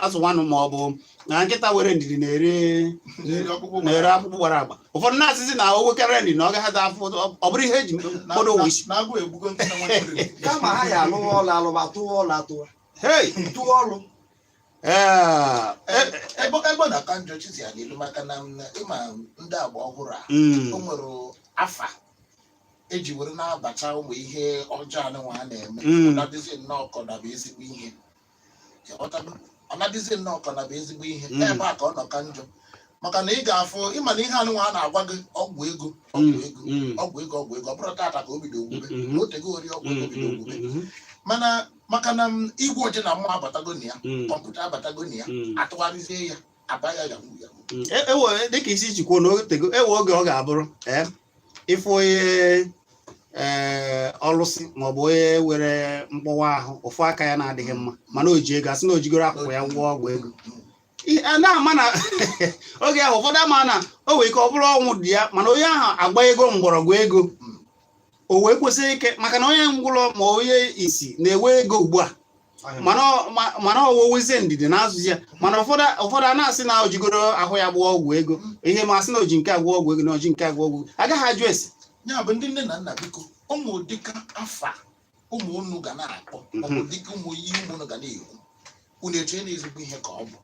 azụ nwanụ, ma ọ bụ na nkịta were ndidi na-eri na-ere akpụkpọ gbara agba. Ụfọdụ na-asịzi na o nwekarịa ndidi na ọ gaghị afụ. Ọ bụrụ ihe eji mkpọdo ụwa isi. Kama ha ya alụwa ọlụ alụwa, tụwa ọlụ atụwa. Hey! Tụwa ọlụ. Ebe ọ na-aka njọ, Chizi, ya n'ilu, maka na ịma ndị agba ọhụrụ a, o nwere afa eji were na-abacha ụmụ ihe ọjọọ anụnwa a na-eme. Ọ na-adịzi nnọọ ka ọ na bụ ezigbo ihe. Ịghọtago? Ọ na-adịzi nnọọ ka ọ na bụ ezigbo ihe. Ebe a ka ọ nọ ka njọ, maka na ị ga-afụ, ịma na ihe anụnwa a na-agwa gị, ọgwụ ego, ọgwụ ego, ọgwụ ego, ọgwụ ego, ọ bụrụ tata ka o bido ogbube, na otego ori ọgwụ ego bido ogbube. Mana maka na igwe oje na mmụọ abatago na ya, kọmputa abatago na ya, atụgharịzie ya. Aba ya yahoo yahoo. Ewe dịka isi jikwuo na otego ewe oge ọ ga-abụrụ ịfụ onye ọlụsị maọbụ onye were mkpọwa ahụ, ofu aka ya na-adịghị mma, mana o ji ego, asị na o jigoro akwụkwọ ya gwụọ ọgwụ ego. A na-ama na oge ahụ ụfọdụ ama na o nwere ike ọ bụrụ ọnwụ dị ya, mana onye ahụ agba ego mgbọrọgwụ ego, o wee kwesị ike, maka na onye ngwụlọ ma onye isi na-ewe ego ugbu a, mana ọwụwezie ndidi na-azụzi ya. Mana ụfọdụ a na-asị na o jigoro ahụ ya gbụọ ọgwụ ego, ihe ma asị na o ji nke agwọ ọgwụ ego, na o ji nke agwọ ọgwụ ego, agaghị ajụ ese. Ya bụ, ndị nne na nna, biko, ụmụ dịka afa ụmụ unu ga na-akpọ maọbụ dịka ụmụ ihe ụmụ unu ga na-ekwu, unu echee na ezigbo ihe ka ọ bụ,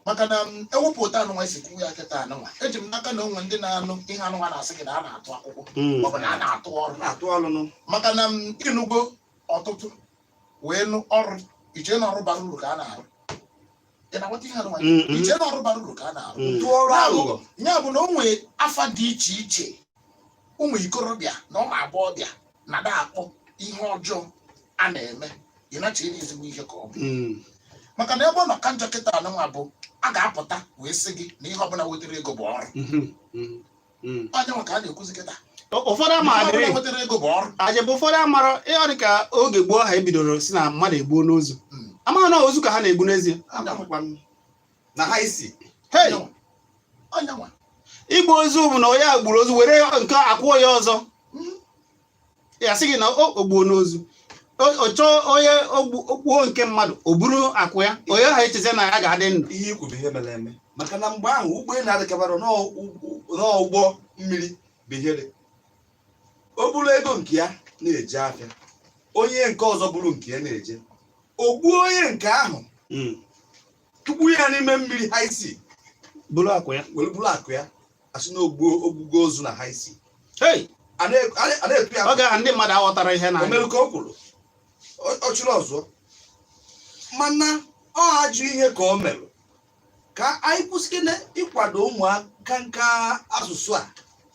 maka na m ewepụ ụta anụnwa esi kwuo ya kịta anụnwa, eji m n'aka na onwe ndị na-anụ ihe anụnwa na-asị gị na a na-atụ akwụkwọ maọbụ na a na-atụ ọrụ. Na-atụ ọlụnụ. Maka na m ịnụgo ọtụtụ wee nụ ọrụ, ichee na ọrụ bara uru ka a na-arụ. Ị na-aghọta ihe anụnwa? Ichee na ọrụ bara uru ka a na-arụ. Tụọ ọrụ aghụghọ. Ya bụ na o nwee afa dị iche iche ụmụ ikorobịa na ụmụ agbọghọbịa na-ada akpọ ihe ọjọọ a na-eme, ị na-eche na ezigbo ihe ka ọ bụ, maka na ebe ọ nọ ka njọ kịta anụnwa bụ a ga-apụta wee sị gị na ihe ọbụla wetara ego bụ ọrụ. Onye nwa ka a na-ekwuzi kịta. Ụfọdụ ama Ihe ọbụla adịrị wetara ego bụ ọrụ. Ajebe ụfọdụ amara ihe ọ dị ka oge gboo ha ebidoro si na mmadụ egbuo n'ozu, amaghị na ozu ka ha na-egbu n'ezie. Amakwa m na ha isi. Hey! Onye nwa. Igbu ozu bụ na onye a gburu ozu were nke akwụọ ya ọzọ, ya sị gị na o gbuo n'ozu. O chọọ onye ogbuo nke mmadụ, o buru akwụ ya, onye ahụ echeze na ya ga-adị ndụ. Ihe ikwu bụ ihe mere eme, maka na mgbe ahụ ụgbọelu adịkabara n'ụgbọ mmiri bụ ihe dị. O buru ego nke ya na-eje afịa, onye nke ọzọ buru nke ya na-eje, o gbuo onye nke ahụ, tụgbuo ya n'ime mmiri ha isi, buru akwụ ya, were buru akụ ya, asị na ogbuo ogbugo ozu na ha isi. Hey! A na-etu ya. Oge ahụ ndị mmadụ aghọtara ihe na O mere ka o kwuru, ọ chụrụ ọzọ, mana ọ ajụ ihe ka o merụ ka anyị kwụsịkene ịkwado ụmụaka nka asụsụ a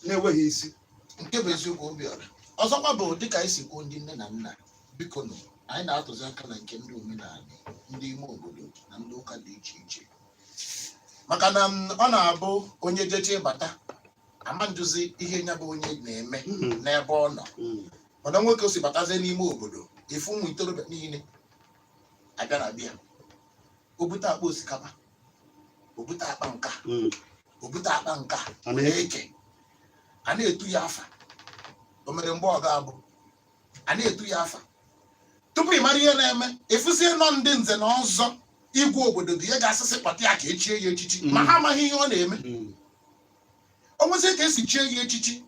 na-enweghị isi. Nke bụ eziokwu, Obiọra, ọzọkwa bụ dịka anyị si kwuo, ndị nne na nna, biko nụ, anyị na-atụzi aka na nke ndị omenala, ndị ime obodo na ndị ụka dị iche iche, maka na ọ na-abụ onye jeche bata ama nduzi ihe ya bụ onye na-eme n'ebe ọ nọ, mana nwoke o si batazie n'ime obodo, efu ụmụ itorobịa niile abịa na bịa, o bute akpa osikapa, o bute akpa nka, o bute akpa nka, Ọ na-eke. na-eke, a na-etu ya afa. O mere mgbe ọ ga-abụ a na-etu ya afa tupu ị mara ihe na-eme, efusie nọ ndị nze na ọzọ, igwe obodo bụ ihe ga-asịsị kpata ya ka echie ya echichi, ma ha amaghị ihe ọ na-eme. O nwezie ka esi chie ya echichi,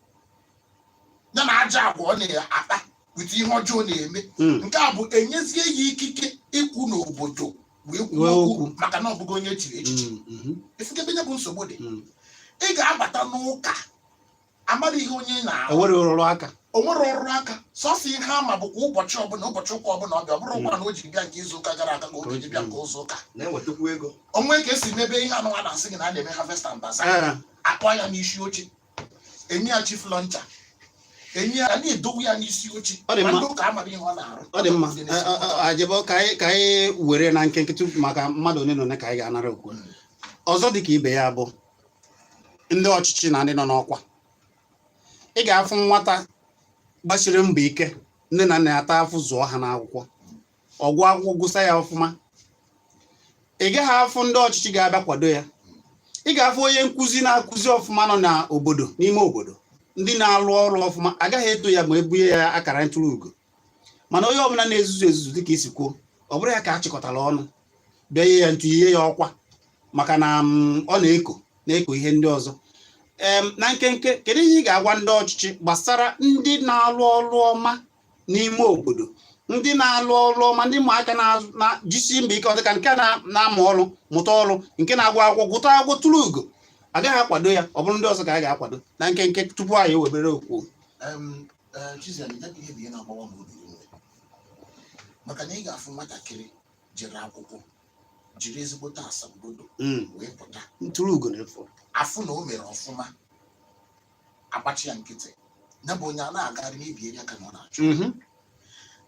ya na aja agwa ọ na-akpa wite ihe ọjọọ na-eme. Nke a bụ enyezie ya ikike ikwu n'obodo wee kwuo Wee okwu, okwu. maka na ọ bụghị onye echiri echichi. Efukebe ya bụ nsogbu dị. Ị ga-abata n'ụka, amara ihe onye na-arụ. O nwere ụrụrụ aka. O nwere ọrụ aka, sọsọ ihe ama bụkwa ụbọchị ọbụla, ụbọchị ụka ọbụla ọbịa, ọ bụrụ ụkwa na o ji bịa nke izu ụka gara aga ka o ji bịa nke ụzọ ụka. Na-enwetakwu ego. Onwe ka esi mebe ihe anụnwa na-asị gị na a na-eme harvest and bazaar, akpọ ya n'isi oche, enye ya chief launcher, enye ya, na-edowe ya n'isi oche. Ọ dị Ma mma. ndị ụka amara ihe ọ na-arụ. Ọ dị mma. Ajebo, ka anyị were na nkenke tupu, maka mmadụ one na one ka anyị ga-anara okwu ọzọ. Dị ka ibe ya bụ ndị ọchịchị na ndị nọ n'ọkwa, ị ga-afụ nwata gbachiri mbọ ike, nne na nna ya taa afụ zụọ ha n'akwụkwọ, ọgwụ akwụkwọ gụsa ya ọfụma, ị gaghị afụ ndị ọchịchị ga-abịa kwado ya. Ị ga-afụ onye nkụzi na-akụzi ọfụma nọ n'obodo, n'ime obodo, ndị na-alụ ọrụ ọfụma, agaghị eto ya ma ebunye ya akara ntụrụ ugo. Mana onye ọbụla na-ezuzu ezuzu, dịka isi kwuo, ọ bụrụ ya ka a chịkọtara ọnụ bịa nye ya ntụ, ihe ya ọkwa, maka na ọ na-eko na-eko ihe ndị ọzọ. Na nkenke, kedu ihe ị ga-agwa ndị ọchịchị gbasara ndị na-alụ ọrụ ọma n'ime obodo, ndị na-alụ ọrụ ọma, ndị ụmụaka na jisi mbọ ike, ọ dịka nke na-amụ ọrụ, mụta ọrụ, nke na-agụ akwụkwọ, gụta akwụkwọ, tụrụ ugo, agaghị akwado ya, ọ bụrụ ndị ọzọ ka a ga-akwado? Na nkenke tupu anyị ewebere okwu. Chiziam, ya bụ ihe bụ ihe na-agbawa m obi nne, maka na ị ga-afụ nwatakịrị jere akwụkwọ, jiri ezigbote asambodo wee pụta, ntụrụ ugo na-efu. Afụ na o mere ọfụma, agbachi ya nkịtị, ya bụ onye a na-agagharị n'ibieri aka na ọ na-achọ.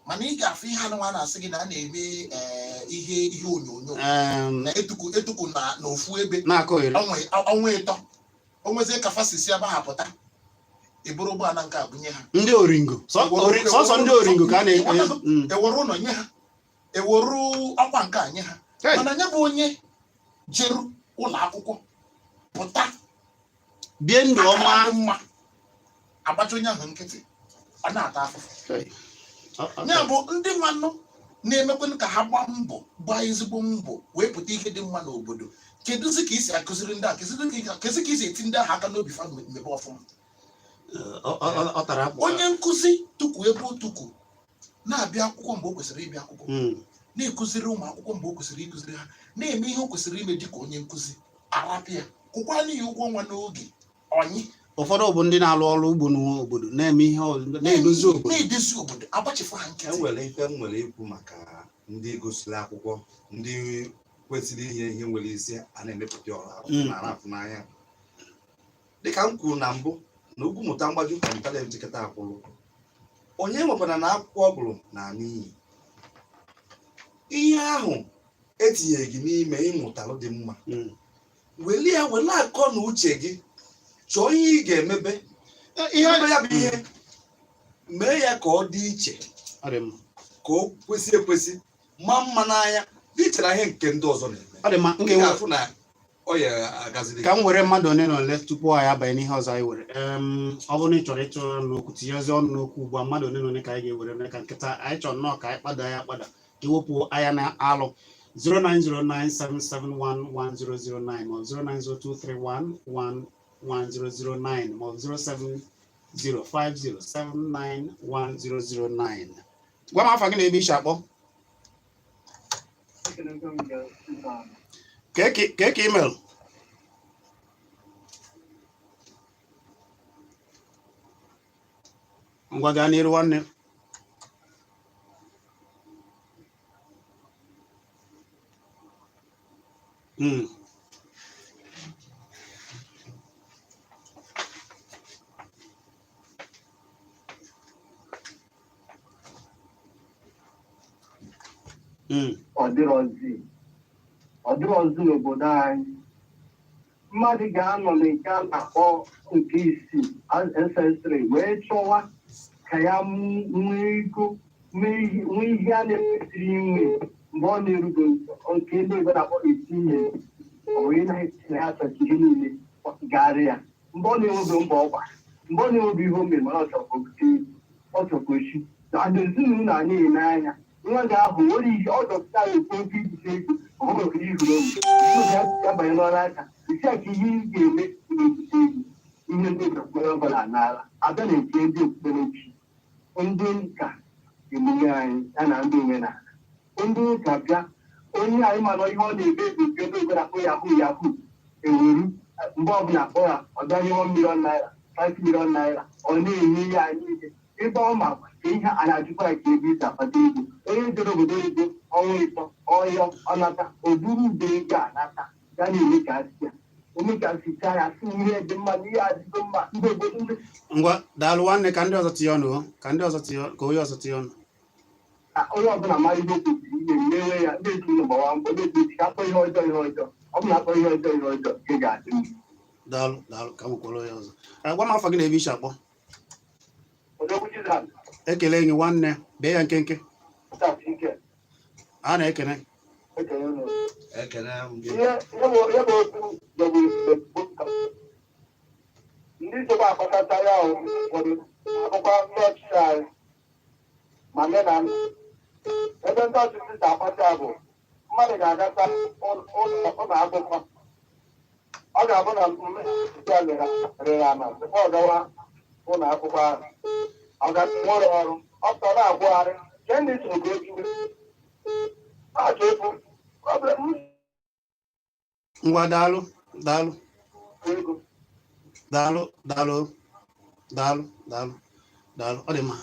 Mana ị ga-afụ ihe anụnwa na-asị gị na a na-eme ihe ihe onyonyo na etuku etuku na n'ofu ebe na-akọghịrị ọnwa 3, o nwezie ka fa si si ebe ha pụta, eburu ụgbọala nke a bunye ha. Ndị oringo, sọsọ ndị oringo ka a na Ewere ụlọ nye ha, eweru ọkwa nke a nye ha. Mana ya bụ onye jeru ụlọ akwụkwọ pụta bie ndụ ọma akara dị mma, agbacha onye ahụ nkịtị, ọ na-ata afụfụ. Ya bụ ndị nwanụ na-emekwanụ ka ha gbaa mbọ, gbaa ezigbo mbọ wee pụta ihe dị mma n'obodo. Kedụzi ka isi akụziri ndị a? Kezi ka isi eti ndị ahụ aka n'obi fa mebe ọfụma? Ọ tara akpụ. Onye nkụzi tuku ebe o tuku na-abịa akwụkwọ mgbe o kwesịrị ịbịa akwụkwọ, na-ekụziri ụmụ akwụkwọ mgbe o kwesịrị ịkụziri ha, na-eme ihe o kwesịrị ime dịka onye nkụzi, arapịa kwụkwana ya ụgwọ ọnwa n'oge ọnyị. Ụfọdụ bụ ndị na-alụ ọrụ ugbo n'obodo, na-eme ihe na-edozi obodo. Na-edozi obodo, agbachifu ha nkịtị. Enwere ife m nwere ikwu maka ndị gosiri akwụkwọ, ndị kwesịrị inye ihe nwere isi a na-emepụta ọha na afụ n'anya. Dịka m kwuru na mbụ na ugwu mụta mgbaju kọmputa njikọta akwụrụ, onye nwekwana na akwụkwọ ọ gụrụ na n'iyi, ihe ahụ etinyeghị gị n'ime ịmụtalụ dị mma, weli ya, wele akọ na uche gị chọọ ihe ị ga-emebe. Ihe Ebe ya bụ ihe mee ya ka ọ dị iche, Ọ dị mma. ka o kwesị ekwesị, maa mma n'anya, dị iche na ihe nke ndị ọzọ na-eme. Ọ dị mma. M Ị ga-enwe ga-afụ na ọ ya agaziri. Ka m were mmadụ ole na ole tupu anyị abanye n'ihe ọzọ anyị were. Ọ bụrụ na ị chọrọ ịtụ ọnụ n'okwu, tinyezi ọnụ n'okwu ugbu a. Mmadụ ole na ole ka anyị ga-ewere mee ka nkịta anyị chọrọ nnọọ ka anyị kpado ya akpada, ka iwepụ anya na alụ. 09097711009 ma ọ 09023111009 ma ọ 07050791009. Gwa m afa gị na ebe isi akpọ. Kee ka email. Ngwa, gaa n'iru, nwanne. Ọ dịrọzi n'obodo anyị. Mmadụ ga-anọ nke a na-akpọ nke isii SS3 wee chọwa ka ya nwee ego, nwee ihe a na-ekwesịrị inwe mgbe ọ na-erugo nke ndị oyibo na-akpọ etinye, o wee na ya achọcha ihe niile garị ya mgbe ọ na-enwebe mbọ ọgba, mgbe ọ na-enwebe ihe o mere. Mana ọ chọrọ ka o bute ego, ọ chọrọ ka o chi na ndị ezinụlọ a na-ene anya nwa ga-ahụ nwere ihe ọ dọpụta ya ekwu okwu ibute ego. Ọ nwere ihe ihuru oge ya banye n'ọrụ aka isi a ka ihe ị ga-eme ga-ebute ego. Ihe ndị okpukpere ọbụla n'ala abịa na-etinye ndị okpukperechi, ndị nka, emume anyị ya na ndị omenala, ndị ụka bịa, onye anyị mana ihe ọ na-eme bụ nke ndị obodo akpọ yahoo yahoo, eweru mgbe ọbụla akpọ ya, ọ bịa 1 million naira, 5 million naira, ọ na-enye ya niile ebe ọ ma ka ihe a na-ajụkwa ya ka ebe isi akpata ego. Onye jere obodo oyibo ọnwa 3, ọyọ ọnata, o buru ube ego anata ya na-eme ka asị ya ome ka asịcha ya sị ihe dị mma na ihe adịgo mma ndị obodo ndị Ngwa, daalụ nwanne. Ka ndị ọzọ tinye ọnụ o. Ka ndị ọzọ tinye, ka onye ọzọ tinye ọnụ. Ka onye ọbụla mara ihe o kwesịrị ime, mewe ya. Ndị ezinụlọ gbawa mbọ na-ekwu ka akpọ ihe ọjọọ ihe ọjọọ, ọ bụ na akpọ ihe ọjọọ ihe ọjọọ, nke ga-adị mma. Daalụ, daalụ. Ka m nwekwara onye ọzọ. Gwa m afa gị na ebe isi akpọ. Odogwu Jizọs. Ekele gị, nwanne. Bee ya nkenke. Ike. A na-ekene. Ekele unu. Ekene m gị. Ihe bụ okwu jọgburu ndị sokwa akpatata ya ahụ, ụfọdụ akụkọ ndị ọchịchị anyị ma nne na nna. Ebe ndị ọchịchị si akpata ya bụ mmadụ ga-agata ụlọ akwụkwọ, ọ ga-abụ na mmesi ya rere ana tupu ọ gawa ụlọ akwụkwọ ahụ, ọ ga-nwere ọrụ, ọ pụtara na-agwụgharị nke ndị so ka ejuru na-achọ ịfụ problem. Ngwa, daalụ, daalụ. Ego. Daalụ, daalụ, daalụ, daalụ, daalụ. Ọ dị mma.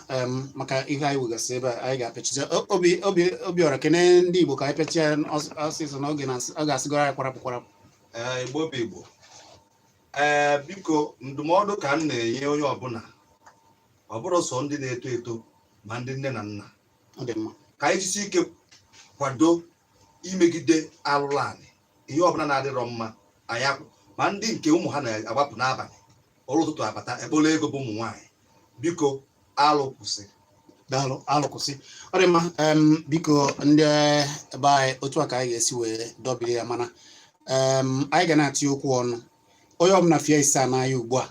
Maka ihe anyị wegasị ebe a, anyị ga-apịachizi. Obi obi Obiọra, kene ndị Igbo ka anyị pịachie ya ọsịsọ n'oge na ọ ga-asịgoro anyị kwarapụ kwarapụ. Ee, Igbo bụ Igbo. Ee, biko, ndụmọdụ ka m na-enye onye ọbụla, ọ bụrụ sọ ndị na-eto eto ma ndị nne na nna, Ọ dị mma. ka anyị jisi ike kwado Imegide alụrụ anị, ihe ọbụla na-adịrọ mma anyị akwụ, ma ndị nke ụmụ ha na-agbapụ n'abalị ọrụ ụtụtụ abata ekporo ego bụ ụmụ nwaanyị. Biko, alụ kwụsị. Daalụ, alụ kwụsị. Ọ dị mma. Biko, ndị ebe anyị, otu a ka anyị ga-esi wee dọbiri ya, mana anyị ga na-atị okwu ọnụ. Onye ọbụla fie ise a n'anya ugbu a,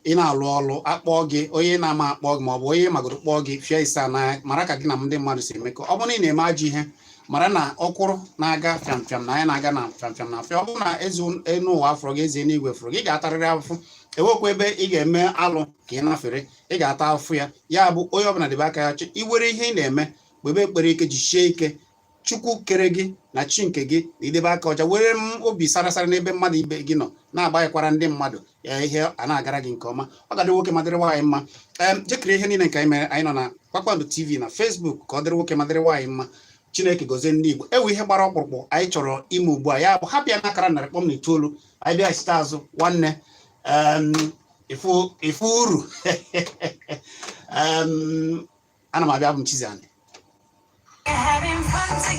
ị na-alụ ọlụ, akpọọ gị, onye na-ama akpọ gị, maọbụ onye magoro kpọọ gị, fie ise a n'anya, mara ka gị na ndị mmadụ si emekọ. Ọ bụrụ na ị na-eme ajọ ihe, mara na ọkwụrụ na-aga fịam fịam na anyị na-aga na fịam fịam na afịa. Ọ bụrụ na eze enu ụwa afọrọ gị, eze eluigwe fụrụ gị, ị ga-atarịrị afụfụ. Ewekwa ebe ị ga-eme alụ ka ị nafere, ị ga-ata afụfụ ya. Ya bụ, onye ọbụla debe aka ya chị iwere ihe ị na-eme, kpebe ekpere ike, jisie ike. Chukwu kere gị na chi nke gị na idebe aka ọcha, were m obi sara sara n'ebe mmadụ ibe gị nọ, na-agbanyekwara ndị mmadụ ya, ihe a na-agara gị nke ọma. Ọ ga-adị nwoke ma dịrị nwaanyị mma. Jekiri ihe niile nke anyị mere. Anyị nọ na Kpakpando TV na Facebook. Ka ọ dịrị nwoke ma dịrị nwaanyị mma. Chineke gozie ndị Igbo. Ewe ihe gbara ọkpụrụkpụ anyị chọrọ ime ugbu a, ya bụ hapụ ya n'akara 0.9. Anyị bịa site azụ nwanne ifu uru. Ana m abịa. Abụ m Chiziani. Having fun together.